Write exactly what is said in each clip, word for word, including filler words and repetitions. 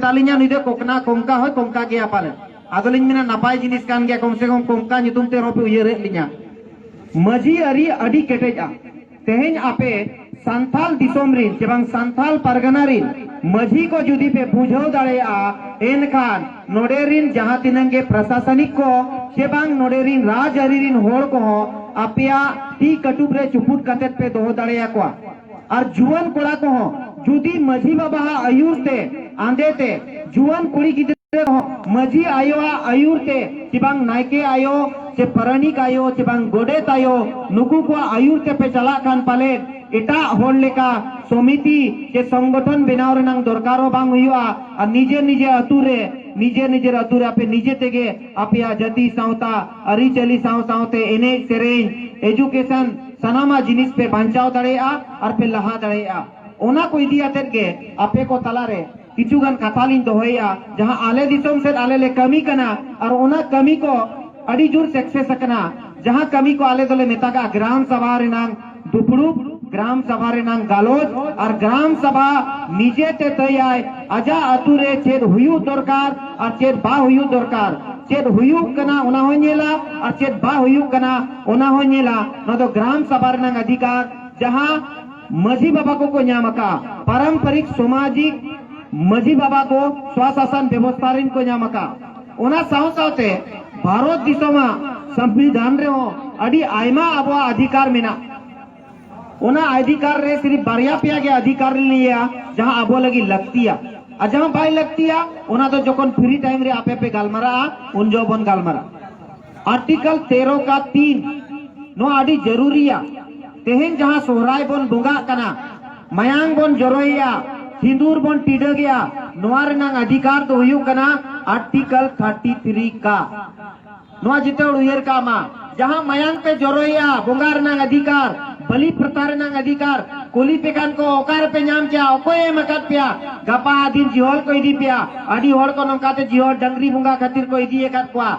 ᱛᱟᱹᱞᱤᱧᱟ ᱱᱩᱭ ᱫᱚ ᱠᱚᱠᱱᱟ ᱠᱚᱝᱠᱟ ᱦᱚᱭ ᱠᱚᱝᱠᱟ ᱜᱮᱭᱟ ᱯᱟᱞᱮᱱ᱾ ᱟᱫᱚᱞᱤᱧ ᱢᱮᱱᱟ ᱱᱟᱯᱟᱭ ᱡᱤᱱᱤᱥ ᱠᱟᱱ ᱜᱮᱭᱟ, ᱠᱚᱢ ᱥᱮ ᱠᱚᱢ ᱠᱚᱝᱠᱟ ᱧᱩᱛᱩᱢ ᱛᱮ ᱨᱮᱦᱚᱸ ᱯᱮ ᱩᱭᱦᱟᱹᱨᱮᱫ ᱞᱤᱧᱟ᱾ ᱢᱟᱹᱡᱷᱤ ᱟᱹᱨᱤ ᱟᱹᱰᱤ ᱠᱮᱴᱮᱡᱼᱟ᱾ ᱛᱮᱦᱮᱧ ᱟᱯᱮ ᱥᱟᱱᱛᱟᱞ ᱫᱤᱥᱚᱢ ᱨᱤᱱ ᱪᱮ ᱵᱟᱝ ᱥᱟᱱᱛᱟᱞ ᱯᱟᱨᱜᱟᱱᱟ ᱨᱤᱱ ᱢᱟᱹᱡᱷᱤ ᱠᱚ ᱡᱩᱫᱤ ᱯᱮ ᱵᱩᱡᱷᱟᱹᱣ ᱫᱟᱲᱮᱭᱟᱜᱼᱟ, ᱮᱱᱠᱷᱟᱱ ᱱᱚᱰᱮ ᱨᱤᱱ ᱡᱟᱦᱟᱸ ᱛᱤᱱᱟᱹᱜ ᱜᱮ ᱯᱨᱚᱥᱟᱥᱚᱱᱤᱠ ᱠᱚ ᱪᱮ ᱵᱟᱝ ᱱᱚᱰᱮ ᱨᱤᱱ ᱨᱟᱡᱽᱟᱹᱨᱤ ᱨᱤᱱ ᱦᱚᱲ ᱠᱚᱦᱚᱸ ᱟᱯᱮᱭᱟᱜ ᱛᱤ ᱠᱟᱹᱴᱩᱵ ᱨᱮ ᱪᱩᱯᱩᱫ ᱠᱟᱛᱮᱫ ᱯᱮ ᱫᱚᱦᱚ ᱫᱟᱲᱮᱭᱟᱠᱚᱣᱟ᱾ ᱟᱨ ᱡᱩᱣᱟᱹᱱ ᱠᱚᱲᱟ ᱠᱚᱦᱚᱸ ᱡᱩᱫᱤ ᱢᱟᱹᱡᱷᱤ ᱵᱟᱵᱟᱣᱟᱜ ᱟᱹᱭᱩᱨ ᱛᱮ, ᱟᱸᱫᱮ ᱛᱮ, ᱡᱩᱣᱟᱹᱱ ᱠᱩᱲᱤ ᱜᱤᱫᱽᱨᱟᱹ ᱠᱚᱦᱚᱸ ᱢᱟᱹᱡᱷᱤ ᱟᱭᱳᱣᱟᱜ ᱟᱹᱭᱩᱨ ᱛᱮ ᱪᱮ ᱵᱟᱝ ᱱᱟᱭᱠᱮ ᱟᱭᱳ ᱪᱮ ᱯᱟᱨᱟᱱᱤᱠ ᱟᱭᱳ ᱪᱮ ᱵᱟᱝ ᱜᱚᱰᱮᱛ ᱟᱭᱳ, ᱱᱩᱠᱩ ᱠᱚᱣᱟᱜ ᱟᱹᱭᱩᱨ ᱛᱮᱯᱮ ᱪᱟᱞᱟᱜ ᱠᱷᱟᱱ ᱯᱟᱞᱮᱫ ᱮᱴᱟᱜ ᱦᱚᱲ ᱞᱮᱠᱟ ᱥᱚᱢᱤᱛᱤ ᱪᱮ ᱥᱚᱝᱜᱚᱴᱷᱚᱱ ᱵᱮᱱᱟᱣ ᱨᱮᱱᱟᱜ ᱫᱚᱨᱠᱟᱨ ᱦᱚᱸ ᱵᱟᱝ ᱦᱩᱭᱩᱜᱼᱟ᱾ ᱟᱨ ᱱᱤᱡᱮᱨ ᱱᱤᱡᱮᱨ ᱟᱹᱛᱩ ᱨᱮ, ᱱᱤᱡᱮᱨ ᱱᱤᱡᱮᱨ ᱟᱹᱛᱩ ᱨᱮ ᱟᱯᱮ ᱱᱤᱡᱮ ᱛᱮᱜᱮ ᱟᱯᱮᱭᱟᱜ ᱡᱟᱹᱛᱤ, ᱥᱟᱶᱛᱟ, ᱟᱹᱨᱤᱪᱟᱹᱞᱤ ᱥᱟᱶ ᱥᱟᱶᱛᱮ ᱮᱱᱮᱡ ᱥᱮᱨᱮᱧ, ᱮᱡᱩᱠᱮᱥᱚᱱ, ᱥᱟᱱᱟᱢᱟᱜ ᱡᱤᱱᱤᱥ ᱯᱮ ᱵᱟᱧᱪᱟᱣ ᱫᱟᱲᱮᱭᱟᱜᱼᱟ ᱟᱨ ᱯᱮ ᱞᱟᱦᱟ ᱫᱟᱲᱮᱭᱟᱜᱼᱟ᱾ ᱚᱱᱟ ᱠᱚ ᱤᱫᱤ ᱟᱛᱮᱫ ᱜᱮ ᱟᱯᱮ ᱠᱚ ᱛᱟᱞᱟᱨᱮ ᱠᱤᱪᱷᱩ ᱜᱟᱱ ᱠᱟᱛᱷᱟ ᱞᱤᱧ ᱫᱚᱦᱚᱭᱮᱫᱼᱟ, ᱡᱟᱦᱟᱸ ᱟᱞᱮ ᱫᱤᱥᱚᱢ ᱥᱮᱫ ᱟᱞᱮ ᱞᱮ ᱠᱟᱹᱢᱤ ᱠᱟᱱᱟ ᱟᱨ ᱚᱱᱟ ᱠᱟᱹᱢᱤ ᱠᱚ ᱟᱹᱰᱤ ᱡᱳᱨ ᱥᱟᱠᱥᱮᱥ ᱟᱠᱟᱱᱟ᱾ ᱡᱟᱦᱟᱸ ᱠᱟᱹᱢᱤ ᱠᱚ ᱟᱞᱮ ᱫᱚᱞᱮ ᱢᱮᱛᱟᱜᱟᱜᱼᱟ ᱜᱨᱟᱢ ᱥᱟᱵᱷᱟ ᱨᱮᱱᱟᱝ ᱫᱩᱯᱲᱩᱵ, ᱜᱨᱟᱢ ᱥᱟᱵᱷᱟ ᱨᱮᱱᱟᱝ ᱜᱟᱞᱚᱪ, ᱟᱨ ᱜᱨᱟᱢ ᱥᱟᱵᱷᱟ ᱱᱤᱡᱮ ᱛᱮ ᱛᱟᱹᱭᱟᱭ ᱟᱡᱟᱜ ᱟᱹᱛᱩ ᱨᱮ ᱪᱮᱫ ᱦᱩᱭᱩᱜ ᱫᱚᱨᱠᱟᱨ ᱟᱨ ᱪᱮᱫ ᱵᱟᱝ ᱦᱩᱭᱩᱜ ᱫᱚᱨᱠᱟᱨ, ᱪᱮᱫ ᱦᱩᱭᱩᱜ ᱠᱟᱱᱟ ᱚᱱᱟ ᱦᱚᱸᱭ ᱧᱮᱞᱟ ᱟᱨ ᱪᱮᱫ ᱵᱟᱝ ᱦᱩᱭᱩᱜ ᱠᱟᱱᱟ ᱚᱱᱟ ᱦᱚᱸᱭ ᱧᱮᱞᱟ᱾ ᱱᱚᱣᱟ ᱫᱚ ᱜᱨᱟᱢ ᱥᱟᱵᱷᱟ ᱨᱮᱱᱟᱝ ᱚᱫᱷᱤᱠᱟᱨ, ᱡᱟᱦᱟᱸ ᱢᱟᱹᱡᱷᱤ ᱵᱟᱵᱟ ᱠᱚᱠᱚ ᱧᱟᱢ ᱟᱠᱟᱫᱼᱟ, ᱯᱟᱨᱚᱢᱯᱚᱨᱤᱠ ᱥᱟᱢᱟᱡᱤᱠ ᱢᱟᱹᱡᱷᱤ ᱵᱟᱵᱟ ᱠᱚ ᱥᱣᱟᱥᱟᱥᱚᱱ ᱵᱮᱵᱚᱥᱛᱷᱟ ᱨᱮᱱ ᱠᱚ ᱧᱟᱢ ᱟᱠᱟᱫᱼᱟ᱾ ᱚᱱᱟ ᱥᱟᱶ ᱥᱟᱶᱛᱮ ᱵᱷᱟᱨᱚᱛ ᱫᱤᱥᱚᱢᱟᱜ ᱥᱚᱝᱵᱤᱫᱷᱟᱱ ᱨᱮᱦᱚᱸ ᱟᱹᱰᱤ ᱟᱭᱢᱟ ᱟᱵᱚᱣᱟᱜ ᱚᱫᱷᱤᱠᱟᱨ ᱢᱮᱱᱟᱜᱼᱟ᱾ ᱚᱱᱟ ᱚᱫᱷᱤᱠᱟᱨ ᱨᱮ ᱥᱤᱨᱤᱯ ᱵᱟᱨᱭᱟ ᱯᱮᱭᱟ ᱜᱮ ᱚᱫᱷᱤᱠᱟᱨ ᱞᱤᱧ ᱞᱟᱹᱭᱟ, ᱡᱟᱦᱟᱸ ᱟᱵᱚ ᱞᱟᱹᱜᱤᱫ ᱞᱟᱹᱠᱛᱤᱭᱟ, ᱟᱨ ᱡᱟᱦᱟᱸ ᱵᱟᱭ ᱞᱟᱹᱠᱛᱤᱭᱟ ᱚᱱᱟ ᱫᱚ ᱡᱚᱠᱷᱚᱱ ᱯᱷᱨᱤ ᱴᱟᱭᱤᱢ ᱨᱮ ᱟᱯᱮ ᱯᱮ ᱜᱟᱞᱢᱟᱨᱟᱜᱼᱟ ᱩᱱ ᱡᱚᱦᱚᱜ ᱵᱚᱱ ᱜᱟᱞᱢᱟᱨᱟᱜᱼᱟ᱾ ᱟᱨᱴᱤᱠᱟᱞ ᱛᱮᱨᱚ ᱠᱟ ᱛᱤᱱ, ᱱᱚᱣᱟ ᱟᱹᱰᱤ ᱡᱟᱹᱨᱩᱨᱤᱭᱟ᱾ ᱛᱮᱦᱮᱧ ᱡᱟᱦᱟᱸ ᱥᱚᱦᱨᱟᱭ ᱵᱚᱱ ᱵᱚᱸᱜᱟᱜ ᱠᱟᱱᱟ, ᱢᱟᱭᱟᱝ ᱵᱚᱱ ᱡᱚᱨᱚᱭᱮᱜᱼᱟ, ᱥᱤᱸᱫᱩᱨ ᱵᱚᱱ ᱴᱤᱰᱟᱹᱜᱮᱜᱼᱟ, ᱱᱚᱣᱟ ᱨᱮᱱᱟᱝ ᱚᱫᱷᱤᱠᱟᱨ ᱫᱚ ᱦᱩᱭᱩᱜ ᱠᱟᱱᱟ ᱟᱨᱴᱤᱠᱟᱞ ᱛᱷᱟᱨᱴᱤ ᱛᱷᱨᱤ ᱠᱟ᱾ ᱱᱚᱣᱟ ᱡᱮᱛᱮ ᱦᱚᱲ ᱩᱭᱦᱟᱹᱨ ᱠᱟᱜ ᱢᱟ, ᱡᱟᱦᱟᱸ ᱢᱟᱭᱟᱝ ᱯᱮ ᱡᱚᱨᱚᱭᱮᱜᱼᱟ, ᱵᱚᱸᱜᱟ ᱨᱮᱱᱟᱝ ᱚᱫᱷᱤᱠᱟᱨ, ᱵᱟᱹᱞᱤ ᱯᱨᱚᱛᱷᱟ ᱨᱮᱱᱟᱝ ᱚᱫᱷᱤᱠᱟᱨ, ᱠᱩᱞᱤ ᱯᱮ ᱠᱷᱟᱱ ᱠᱚ ᱚᱠᱟ ᱨᱮᱯᱮ ᱧᱟᱢ ᱠᱮᱜᱼᱟ, ᱚᱠᱚᱭᱮ ᱮᱢ ᱟᱠᱟᱫ ᱯᱮᱭᱟ? ᱜᱟᱯᱟ ᱟᱹᱫᱤᱱ ᱡᱤᱦᱚᱞ ᱠᱚ ᱤᱫᱤ ᱯᱮᱭᱟ᱾ ᱟᱹᱰᱤ ᱦᱚᱲ ᱠᱚ ᱱᱚᱝᱠᱟᱛᱮ ᱡᱤᱦᱚᱞ ᱰᱟᱹᱝᱨᱤ ᱵᱚᱸᱜᱟ ᱠᱷᱟᱹᱛᱤᱨ ᱠᱚ ᱤᱫᱤ ᱟᱠᱟᱫ ᱠᱚᱣᱟ᱾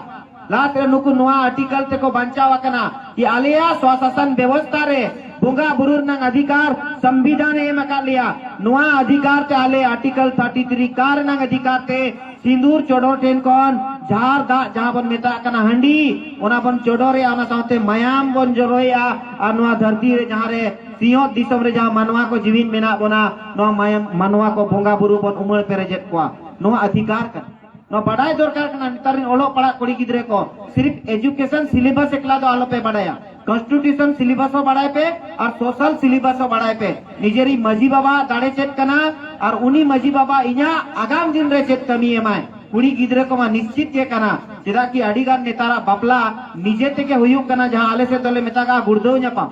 ᱞᱟᱦᱟᱛᱮ ᱱᱩᱠᱩ ᱱᱚᱣᱟ ᱟᱨᱴᱤᱠᱟᱞ ᱛᱮᱠᱚ ᱵᱟᱧᱪᱟᱣ ᱟᱠᱟᱱᱟ ᱠᱤ ᱟᱞᱮᱭᱟᱜ ᱥᱣᱟᱥᱟᱥᱚᱱ ᱵᱮᱵᱚᱥᱛᱷᱟ ᱨᱮ ᱵᱚᱸᱜᱟ ᱵᱩᱨᱩ ᱨᱮᱱᱟᱜ ᱚᱫᱷᱤᱠᱟᱨ ᱥᱚᱝᱵᱤᱫᱷᱟᱱ ᱮ ᱮᱢ ᱟᱠᱟᱫ ᱞᱮᱭᱟ᱾ ᱱᱚᱣᱟ ᱚᱫᱷᱤᱠᱟᱨ ᱛᱮ ᱟᱞᱮ ᱟᱨᱴᱤᱠᱟᱞ ᱛᱷᱟᱨᱴᱤ ᱛᱷᱨᱤ ᱠᱟ ᱨᱮᱱᱟᱜ ᱚᱫᱷᱤᱠᱟᱨ ᱛᱮ ᱥᱤᱸᱫᱩᱨ ᱪᱚᱰᱚᱨ ᱴᱷᱮᱱ ᱠᱷᱚᱱ ᱡᱷᱟᱨ ᱫᱟᱜ ᱡᱟᱦᱟᱸ ᱵᱚᱱ ᱢᱮᱛᱟᱜ ᱠᱟᱱᱟ ᱦᱟᱺᱰᱤ, ᱚᱱᱟ ᱵᱚᱱ ᱪᱚᱰᱚᱨᱮᱜᱼᱟ, ᱚᱱᱟ ᱥᱟᱶᱛᱮ ᱢᱟᱭᱟᱢ ᱵᱚᱱ ᱡᱚᱨᱚᱭᱮᱜᱼᱟ᱾ ᱟᱨ ᱱᱚᱣᱟ ᱫᱷᱟᱹᱨᱛᱤ ᱨᱮ ᱡᱟᱦᱟᱸ ᱨᱮ ᱥᱤᱧᱚᱛ ᱫᱤᱥᱚᱢ ᱨᱮ ᱡᱟᱦᱟᱸ ᱢᱟᱱᱣᱟ ᱠᱚ ᱡᱤᱣᱤᱫ ᱢᱮᱱᱟᱜ ᱵᱚᱱᱟ, ᱱᱚᱣᱟ ᱢᱟᱭᱟᱢ, ᱢᱟᱱᱣᱟ ᱠᱚ ᱵᱚᱸᱜᱟ ᱵᱩᱨᱩ ᱵᱚᱱ ᱩᱢᱟᱹᱲ ᱯᱮᱨᱮᱡᱮᱫ ᱠᱚᱣᱟ᱾ ᱱᱚᱣᱟ ᱚᱫᱷᱤᱠᱟᱨ ᱠᱟᱱᱟ᱾ ᱱᱚᱣᱟ ᱵᱟᱰᱟᱭ ᱫᱚᱨᱠᱟᱨ ᱠᱟᱱᱟ᱾ ᱱᱮᱛᱟᱨ ᱨᱮᱱ ᱚᱞᱚᱜ ᱯᱟᱲᱦᱟᱜ ᱠᱩᱲᱤ ᱜᱤᱫᱽᱨᱟᱹ ᱠᱚ ᱥᱤᱨᱤᱯ ᱮᱡᱩᱠᱮᱥᱚᱱ ᱥᱤᱞᱮᱵᱟᱥ ᱮᱠᱞᱟ ᱫᱚ ᱟᱞᱚᱯᱮ ᱵᱟᱰᱟᱭᱟ᱾ ᱠᱚᱱᱥᱴᱤᱴᱤᱭᱩᱥᱚᱱ ᱥᱤᱞᱮᱵᱟᱥ ᱦᱚᱸ ᱵᱟᱰᱟᱭ ᱯᱮ ᱟᱨ ᱥᱳᱥᱟᱞ ᱥᱤᱞᱮᱵᱟᱥ ᱦᱚᱸ ᱵᱟᱰᱟᱭ ᱯᱮ᱾ ᱱᱤᱡᱮᱨᱤᱡ ᱢᱟᱹᱡᱷᱤ ᱵᱟᱵᱟ ᱫᱟᱲᱮ ᱪᱮᱫ ᱠᱟᱱᱟ ᱟᱨ ᱩᱱᱤ ᱢᱟᱹᱡᱷᱤ ᱵᱟᱵᱟ ᱤᱧᱟᱹᱜ ᱟᱜᱟᱢ ᱫᱤᱱ ᱨᱮ ᱪᱮᱫ ᱠᱟᱹᱢᱤ ᱮᱢᱟᱭ, ᱠᱩᱲᱤ ᱜᱤᱫᱽᱨᱟᱹ ᱠᱚᱢᱟ ᱱᱤᱥᱪᱤᱛ ᱜᱮ ᱠᱟᱱᱟ᱾ ᱪᱮᱫᱟᱜ ᱠᱤ ᱟᱹᱰᱤ ᱜᱟᱱ ᱱᱮᱛᱟᱨᱟᱜ ᱵᱟᱯᱞᱟ ᱱᱤᱡᱮ ᱛᱮᱜᱮ ᱦᱩᱭᱩᱜ ᱠᱟᱱᱟ, ᱡᱟᱦᱟᱸ ᱟᱞᱮ ᱥᱮᱫ ᱫᱚᱞᱮ ᱢᱮᱛᱟᱜᱼᱟ ᱜᱩᱲᱫᱟᱹᱣ ᱧᱟᱯᱟᱢ᱾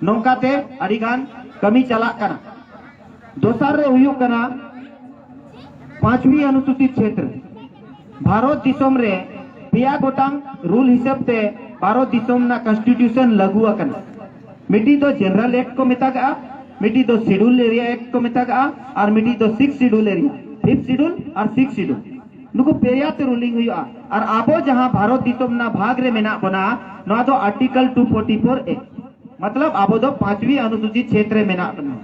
ᱱᱚᱝᱠᱟᱛᱮ ᱟᱹᱰᱤ ᱜᱟᱱ ᱠᱟᱹᱢᱤ ᱪᱟᱞᱟᱜ ᱠᱟᱱᱟ᱾ ᱫᱚᱥᱟᱨ ᱨᱮ ᱦᱩᱭᱩᱜ ᱠᱟᱱᱟ ᱯᱟᱸᱪᱣᱤ ᱚᱱᱩᱥᱩᱪᱤᱛ ᱪᱷᱮᱛᱨᱚ᱾ ᱵᱷᱟᱨᱚᱛ ᱫᱤᱥᱚᱢ ᱨᱮ ᱯᱮᱭᱟ ᱜᱚᱴᱟᱝ ᱨᱩᱞ ᱦᱤᱥᱟᱹᱵ ᱛᱮ ᱵᱷᱟᱨᱚᱛ ᱫᱤᱥᱚᱢ ᱨᱮᱱᱟᱜ ᱠᱚᱱᱥᱴᱤᱴᱤᱭᱩᱥᱚᱱ ᱞᱟᱹᱜᱩ ᱟᱠᱟᱱᱟ᱾ ᱢᱤᱫᱴᱤᱡ ᱫᱚ ᱡᱮᱱᱟᱨᱮᱞ ᱮᱠᱴ ᱠᱚ ᱢᱮᱛᱟᱜᱟᱜᱼᱟ, ᱢᱤᱫᱴᱤᱡ ᱫᱚ ᱥᱤᱰᱩᱞ ᱮᱨᱤᱭᱟ ᱮᱠᱴ ᱠᱚ ᱢᱮᱛᱟᱜᱟᱜᱼᱟ, ᱟᱨ ᱢᱤᱫᱴᱤᱡ ᱫᱚ six schedule area, fifth schedule ᱟᱨ ᱥᱤᱠᱥ ᱥᱤᱰᱩᱞ᱾ ᱱᱩᱠᱩ ᱯᱮᱭᱟ ᱛᱮ ᱨᱩᱞᱤᱝ ᱦᱩᱭᱩᱜᱼᱟ᱾ ᱟᱨ ᱟᱵᱚ ᱡᱟᱦᱟᱸ ᱵᱷᱟᱨᱚᱛ ᱫᱤᱥᱚᱢ ᱨᱮᱱᱟᱜ ᱵᱷᱟᱜᱽ ᱨᱮ ᱢᱮᱱᱟᱜ ᱵᱚᱱᱟ, ᱱᱚᱣᱟ ᱫᱚ ᱟᱨᱴᱤᱠᱟᱞ ᱴᱩ ᱯᱷᱳᱨᱴᱤ ᱯᱷᱳᱨ ᱮ, ᱢᱚᱛᱞᱚᱵ ᱟᱵᱚ ᱫᱚ ᱯᱟᱸᱪᱣᱤ ᱚᱱᱩᱥᱩᱪᱤᱛ ᱪᱷᱮᱛᱨᱚ ᱨᱮ ᱢᱮᱱᱟᱜ ᱵᱚᱱᱟ᱾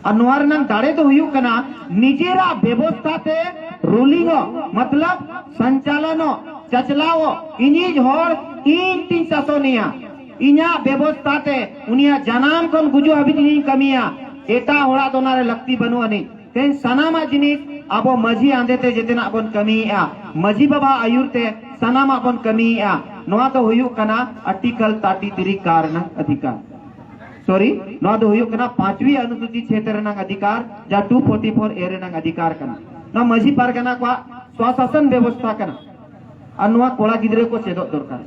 ᱟᱨ ᱱᱚᱣᱟ ᱨᱮᱱᱟᱜ ᱫᱟᱲᱮ ᱫᱚ ᱦᱩᱭᱩᱜ ᱠᱟᱱᱟ ᱱᱤᱡᱮᱨᱟᱜ ᱵᱮᱵᱚᱥᱛᱷᱟ ᱛᱮ ᱨᱩᱞᱤᱝᱚᱜ, ᱢᱚᱛᱞᱚᱵ ᱥᱚᱧᱪᱟᱞᱚᱱᱚᱜ, ᱪᱟᱪᱞᱟᱣᱚᱜ, ᱤᱧᱤᱡ ᱦᱚᱲ ᱤᱧ ᱛᱤᱧ ᱥᱟᱥᱚᱱᱮᱭᱟ, ᱤᱧᱟᱹᱜ ᱵᱮᱵᱚᱥᱛᱷᱟ ᱛᱮ ᱩᱱᱤᱭᱟᱜ ᱡᱟᱱᱟᱢ ᱠᱷᱚᱱ ᱜᱩᱡᱩᱜ ᱦᱟᱹᱵᱤᱡ ᱤᱧᱤᱧ ᱠᱟᱹᱢᱤᱭᱟ, ᱮᱴᱟᱜ ᱦᱚᱲᱟᱜ ᱫᱚ ᱚᱱᱟᱨᱮ ᱞᱟᱹᱠᱛᱤ ᱵᱟᱹᱱᱩᱜ ᱟᱹᱱᱤᱡ᱾ ᱛᱮᱦᱮᱧ ᱥᱟᱱᱟᱢᱟᱜ ᱡᱤᱱᱤᱥ ᱟᱵᱚ ᱢᱟᱹᱡᱷᱤ ᱟᱸᱫᱮ ᱛᱮ ᱡᱮᱛᱮᱱᱟᱜ ᱵᱚᱱ ᱠᱟᱹᱢᱤᱭᱮᱫᱼᱟ, ᱢᱟᱹᱡᱷᱤ ᱵᱟᱵᱟ ᱟᱹᱭᱩᱨ ᱛᱮ ᱥᱟᱱᱟᱢᱟᱜ ᱵᱚᱱ ᱠᱟᱹᱢᱤᱭᱮᱫᱼᱟ᱾ ᱱᱚᱣᱟ ᱫᱚ ᱦᱩᱭᱩᱜ ᱠᱟᱱᱟ ᱟᱨᱴᱤᱠᱟᱞ ᱛᱷᱟᱨᱴᱤ ᱛᱷᱨᱤ ᱠᱟ ᱨᱮᱱᱟᱜ ᱚᱫᱷᱤᱠᱟᱨ, ᱥᱚᱨᱤ, ᱱᱚᱣᱟ ᱫᱚ ᱦᱩᱭᱩᱜ ᱠᱟᱱᱟ ᱯᱟᱸᱪᱣᱤ ᱚᱱᱩᱥᱩᱪᱤᱛ ᱪᱷᱮᱛᱨᱚ ᱨᱮᱱᱟᱜ ᱚᱫᱷᱤᱠᱟᱨ, ᱡᱟ ᱴᱩ ᱯᱷᱳᱨᱴᱤ ᱯᱷᱳᱨ ᱮ ᱨᱮᱱᱟᱜ ᱚᱫᱷᱤᱠᱟᱨ ᱠᱟᱱᱟ᱾ ᱱᱚᱣᱟ ᱢᱟᱹᱡᱷᱤ ᱯᱟᱨᱜᱟᱱᱟ ᱠᱚᱣᱟᱜ ᱥᱣᱟᱥᱟᱥᱚᱱ ᱵᱮᱵᱚᱥᱛᱷᱟ ᱠᱟᱱᱟ᱾ ᱟᱨ ᱱᱚᱣᱟ ᱠᱚᱲᱟ ᱜᱤᱫᱽᱨᱟᱹ ᱠᱚ ᱪᱮᱫᱚᱜ ᱫᱚᱨᱠᱟᱨ᱾